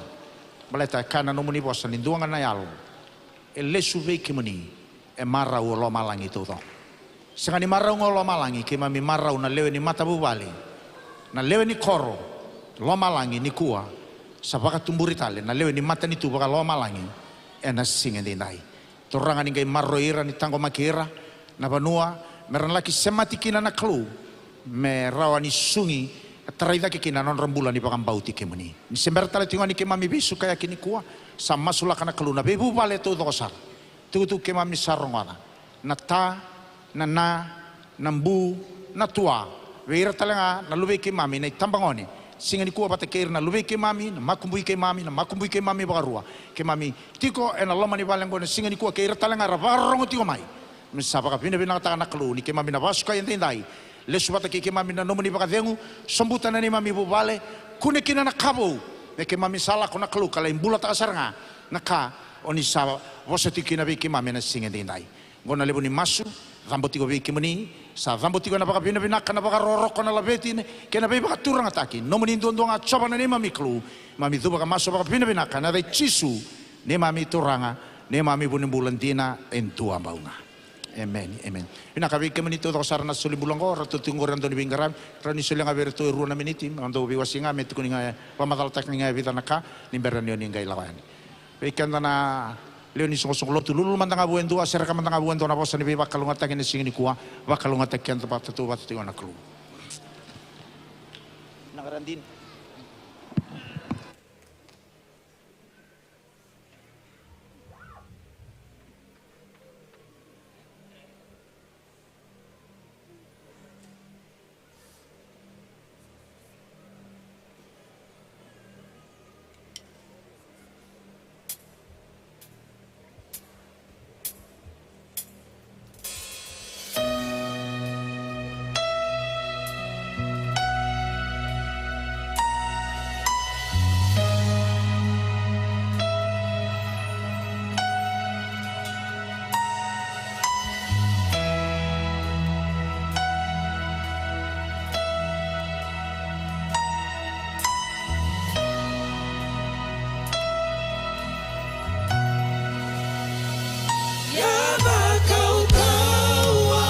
baleta e kaya na nomuni vosa ni dua ga na yalo e lesu vei kemuni, e marau o lomalagi taucoko. Sega ni marau ga o lomalagi, keimami marau na lewe ni matavuvale, na lewe ni koro, lomalagi nikua, sa vakatuburi tale na lewe ni matanitu vakalomalagi ena siga edaidai. Turaga, ni qai maroroi ira, ni taqomaki ira na vanua me ra na laki semati kina na Kalou, me rawa ni sugi, tarai cake kina na nodra bula ni vakabauti kemuni. Ni se bera tale tiko ga ni keimami veisukayaki nikua, sa masulaka na Kalou na veivuvale taucoko sara. Tukutuku keimami sa rogoca na ta, na na, na bu, na tua, vei ira tale ga na luvei keimami na itabagone siga nikua vata kei ira na luvei keimami, na makubui keimami, na makubui keimami vakarua. Keimami tiko ena loma ni vale oqo na siga nikua kei ira tale ga era vakarorogo tiko mai. Me sa vakavinavinakataka na Kalou ni keimami na vakasukai edaidai. Lesu vata kei keimami na nomuni vakacegu, sobuta na neimami vuvale, kune kina na ka vou. Me keimami sa lako na Kalou ka lai bulataka sara ga na ka o ni sa vosa tiko kina vei keimami ena siga edaidai. Oqo na levu ni masu, cabo tiko vei kemuni, sa cabo tiko ena vakavinavinaka, na vakarokoroko, na laveti, kei na veivakaturagataki. Nomuni duadua ga Jiova na neimami Kalou, keimami cuva ka masu vakavinavinaka ena yaca i Jisu, neimami Turaga, neimami vunibula dina e dua bau ga. Emeni, emeni. Vinaka vei kemuni taucoko sara na solibula oqo, ratou tiko oqori na dau ni veiqaravi, rawa ni solia ga vei iratou e rua na miniti, me dau veiwasei ga, me tukuni ga, vakamacalataki ga e vica na ka, ni bera ni o ni qai lako yani. Vei keda na lewe ni soqosoqo lotu, lululu mada ga vua e dua, sereka mada ga vua e dua na vosa ni veivakalougatataki ena siga nikua, vakalougatataki keda vata tu vata tiko na Kalou. Na garadini. Ia na kaukauwa,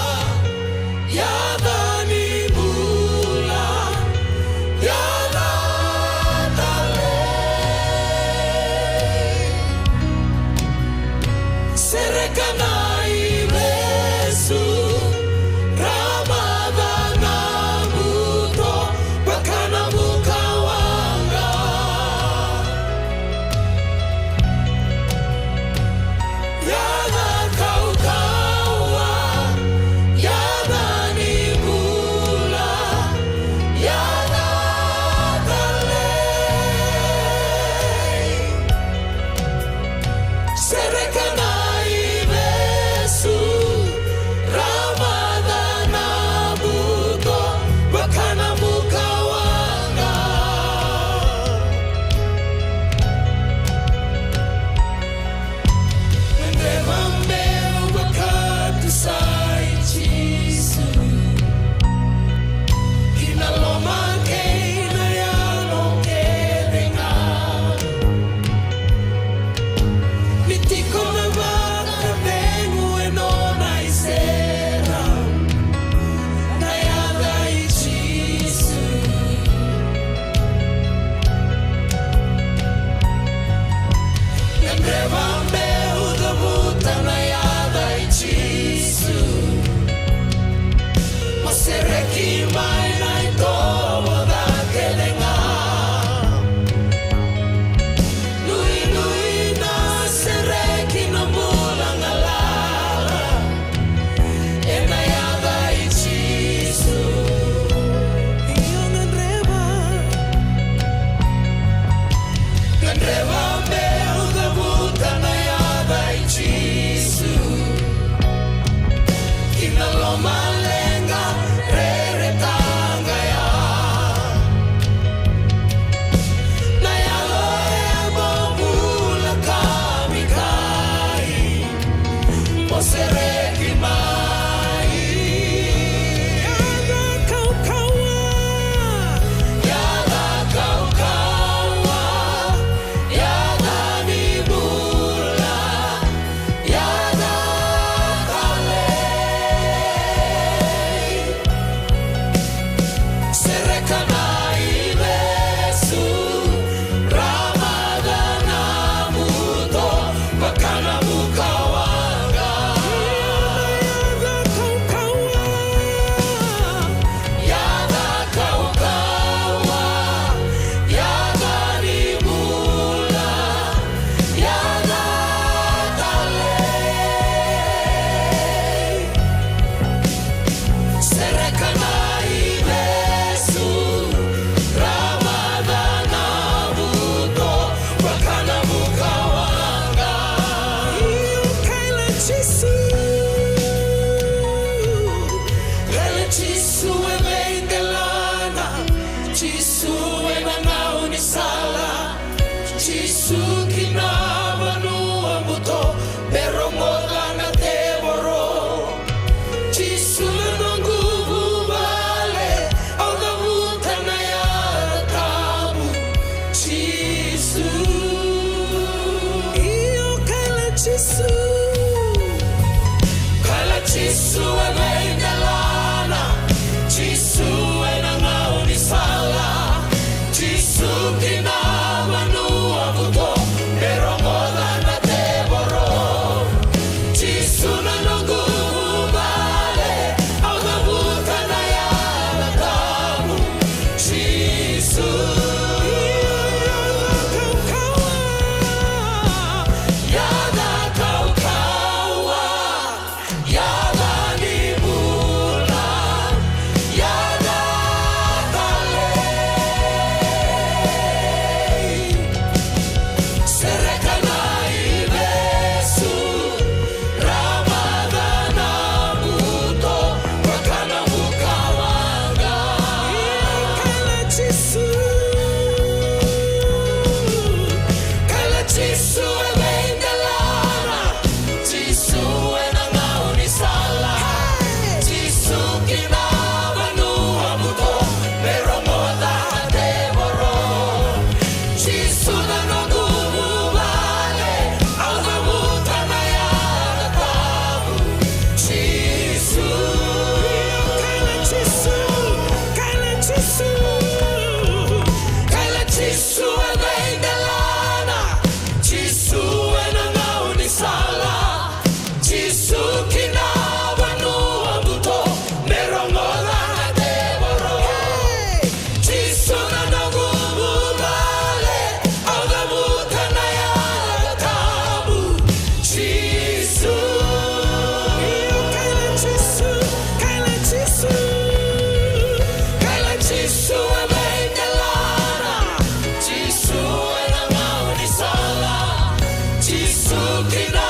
ia na ni bula, ia na talei. Sereka na ivesu, ra maca na buto, vaka na bukawaqa. Ia na kaukauwa, ia na ni bula, ia na talei. Sereka na ivesu. Jisu. Kaya Jisu e veidelana. Jisu ena gaunisala. Jisu ki na vanua vuto me rogoca na tevoro. Jisu na noqu vuvale, au cavuta na yaca tabu. Jisu. Yaca kaukauwa. Yaca kaukauwa. Yaca ni bula. Yaca talei. Sereka na ivesu. Ramaca na buto. Vaka na bukawaqa. Kaya Jisu. Kaya Jisu e veidelana. Jisu ena gaunisala. Jisu ki na vanua vuto me rogoca na tevoro. Jisu na noqu vuvale, au cavuta na yaca tabu. Jisu. Kaya Jisu, kaya Jisu. Kaya Jisu e veidelana. Jisu ena gaunisala. Jisu ki na vanua vuto me rogoca na tevoro. Jisu na noqu vuvale, au cavuta na yaca tabu. Jisu. Kaya Jisu, kaya Jisu. Kaya Jisu e veidelana. Jisu ena gaunisala. Jisu ki na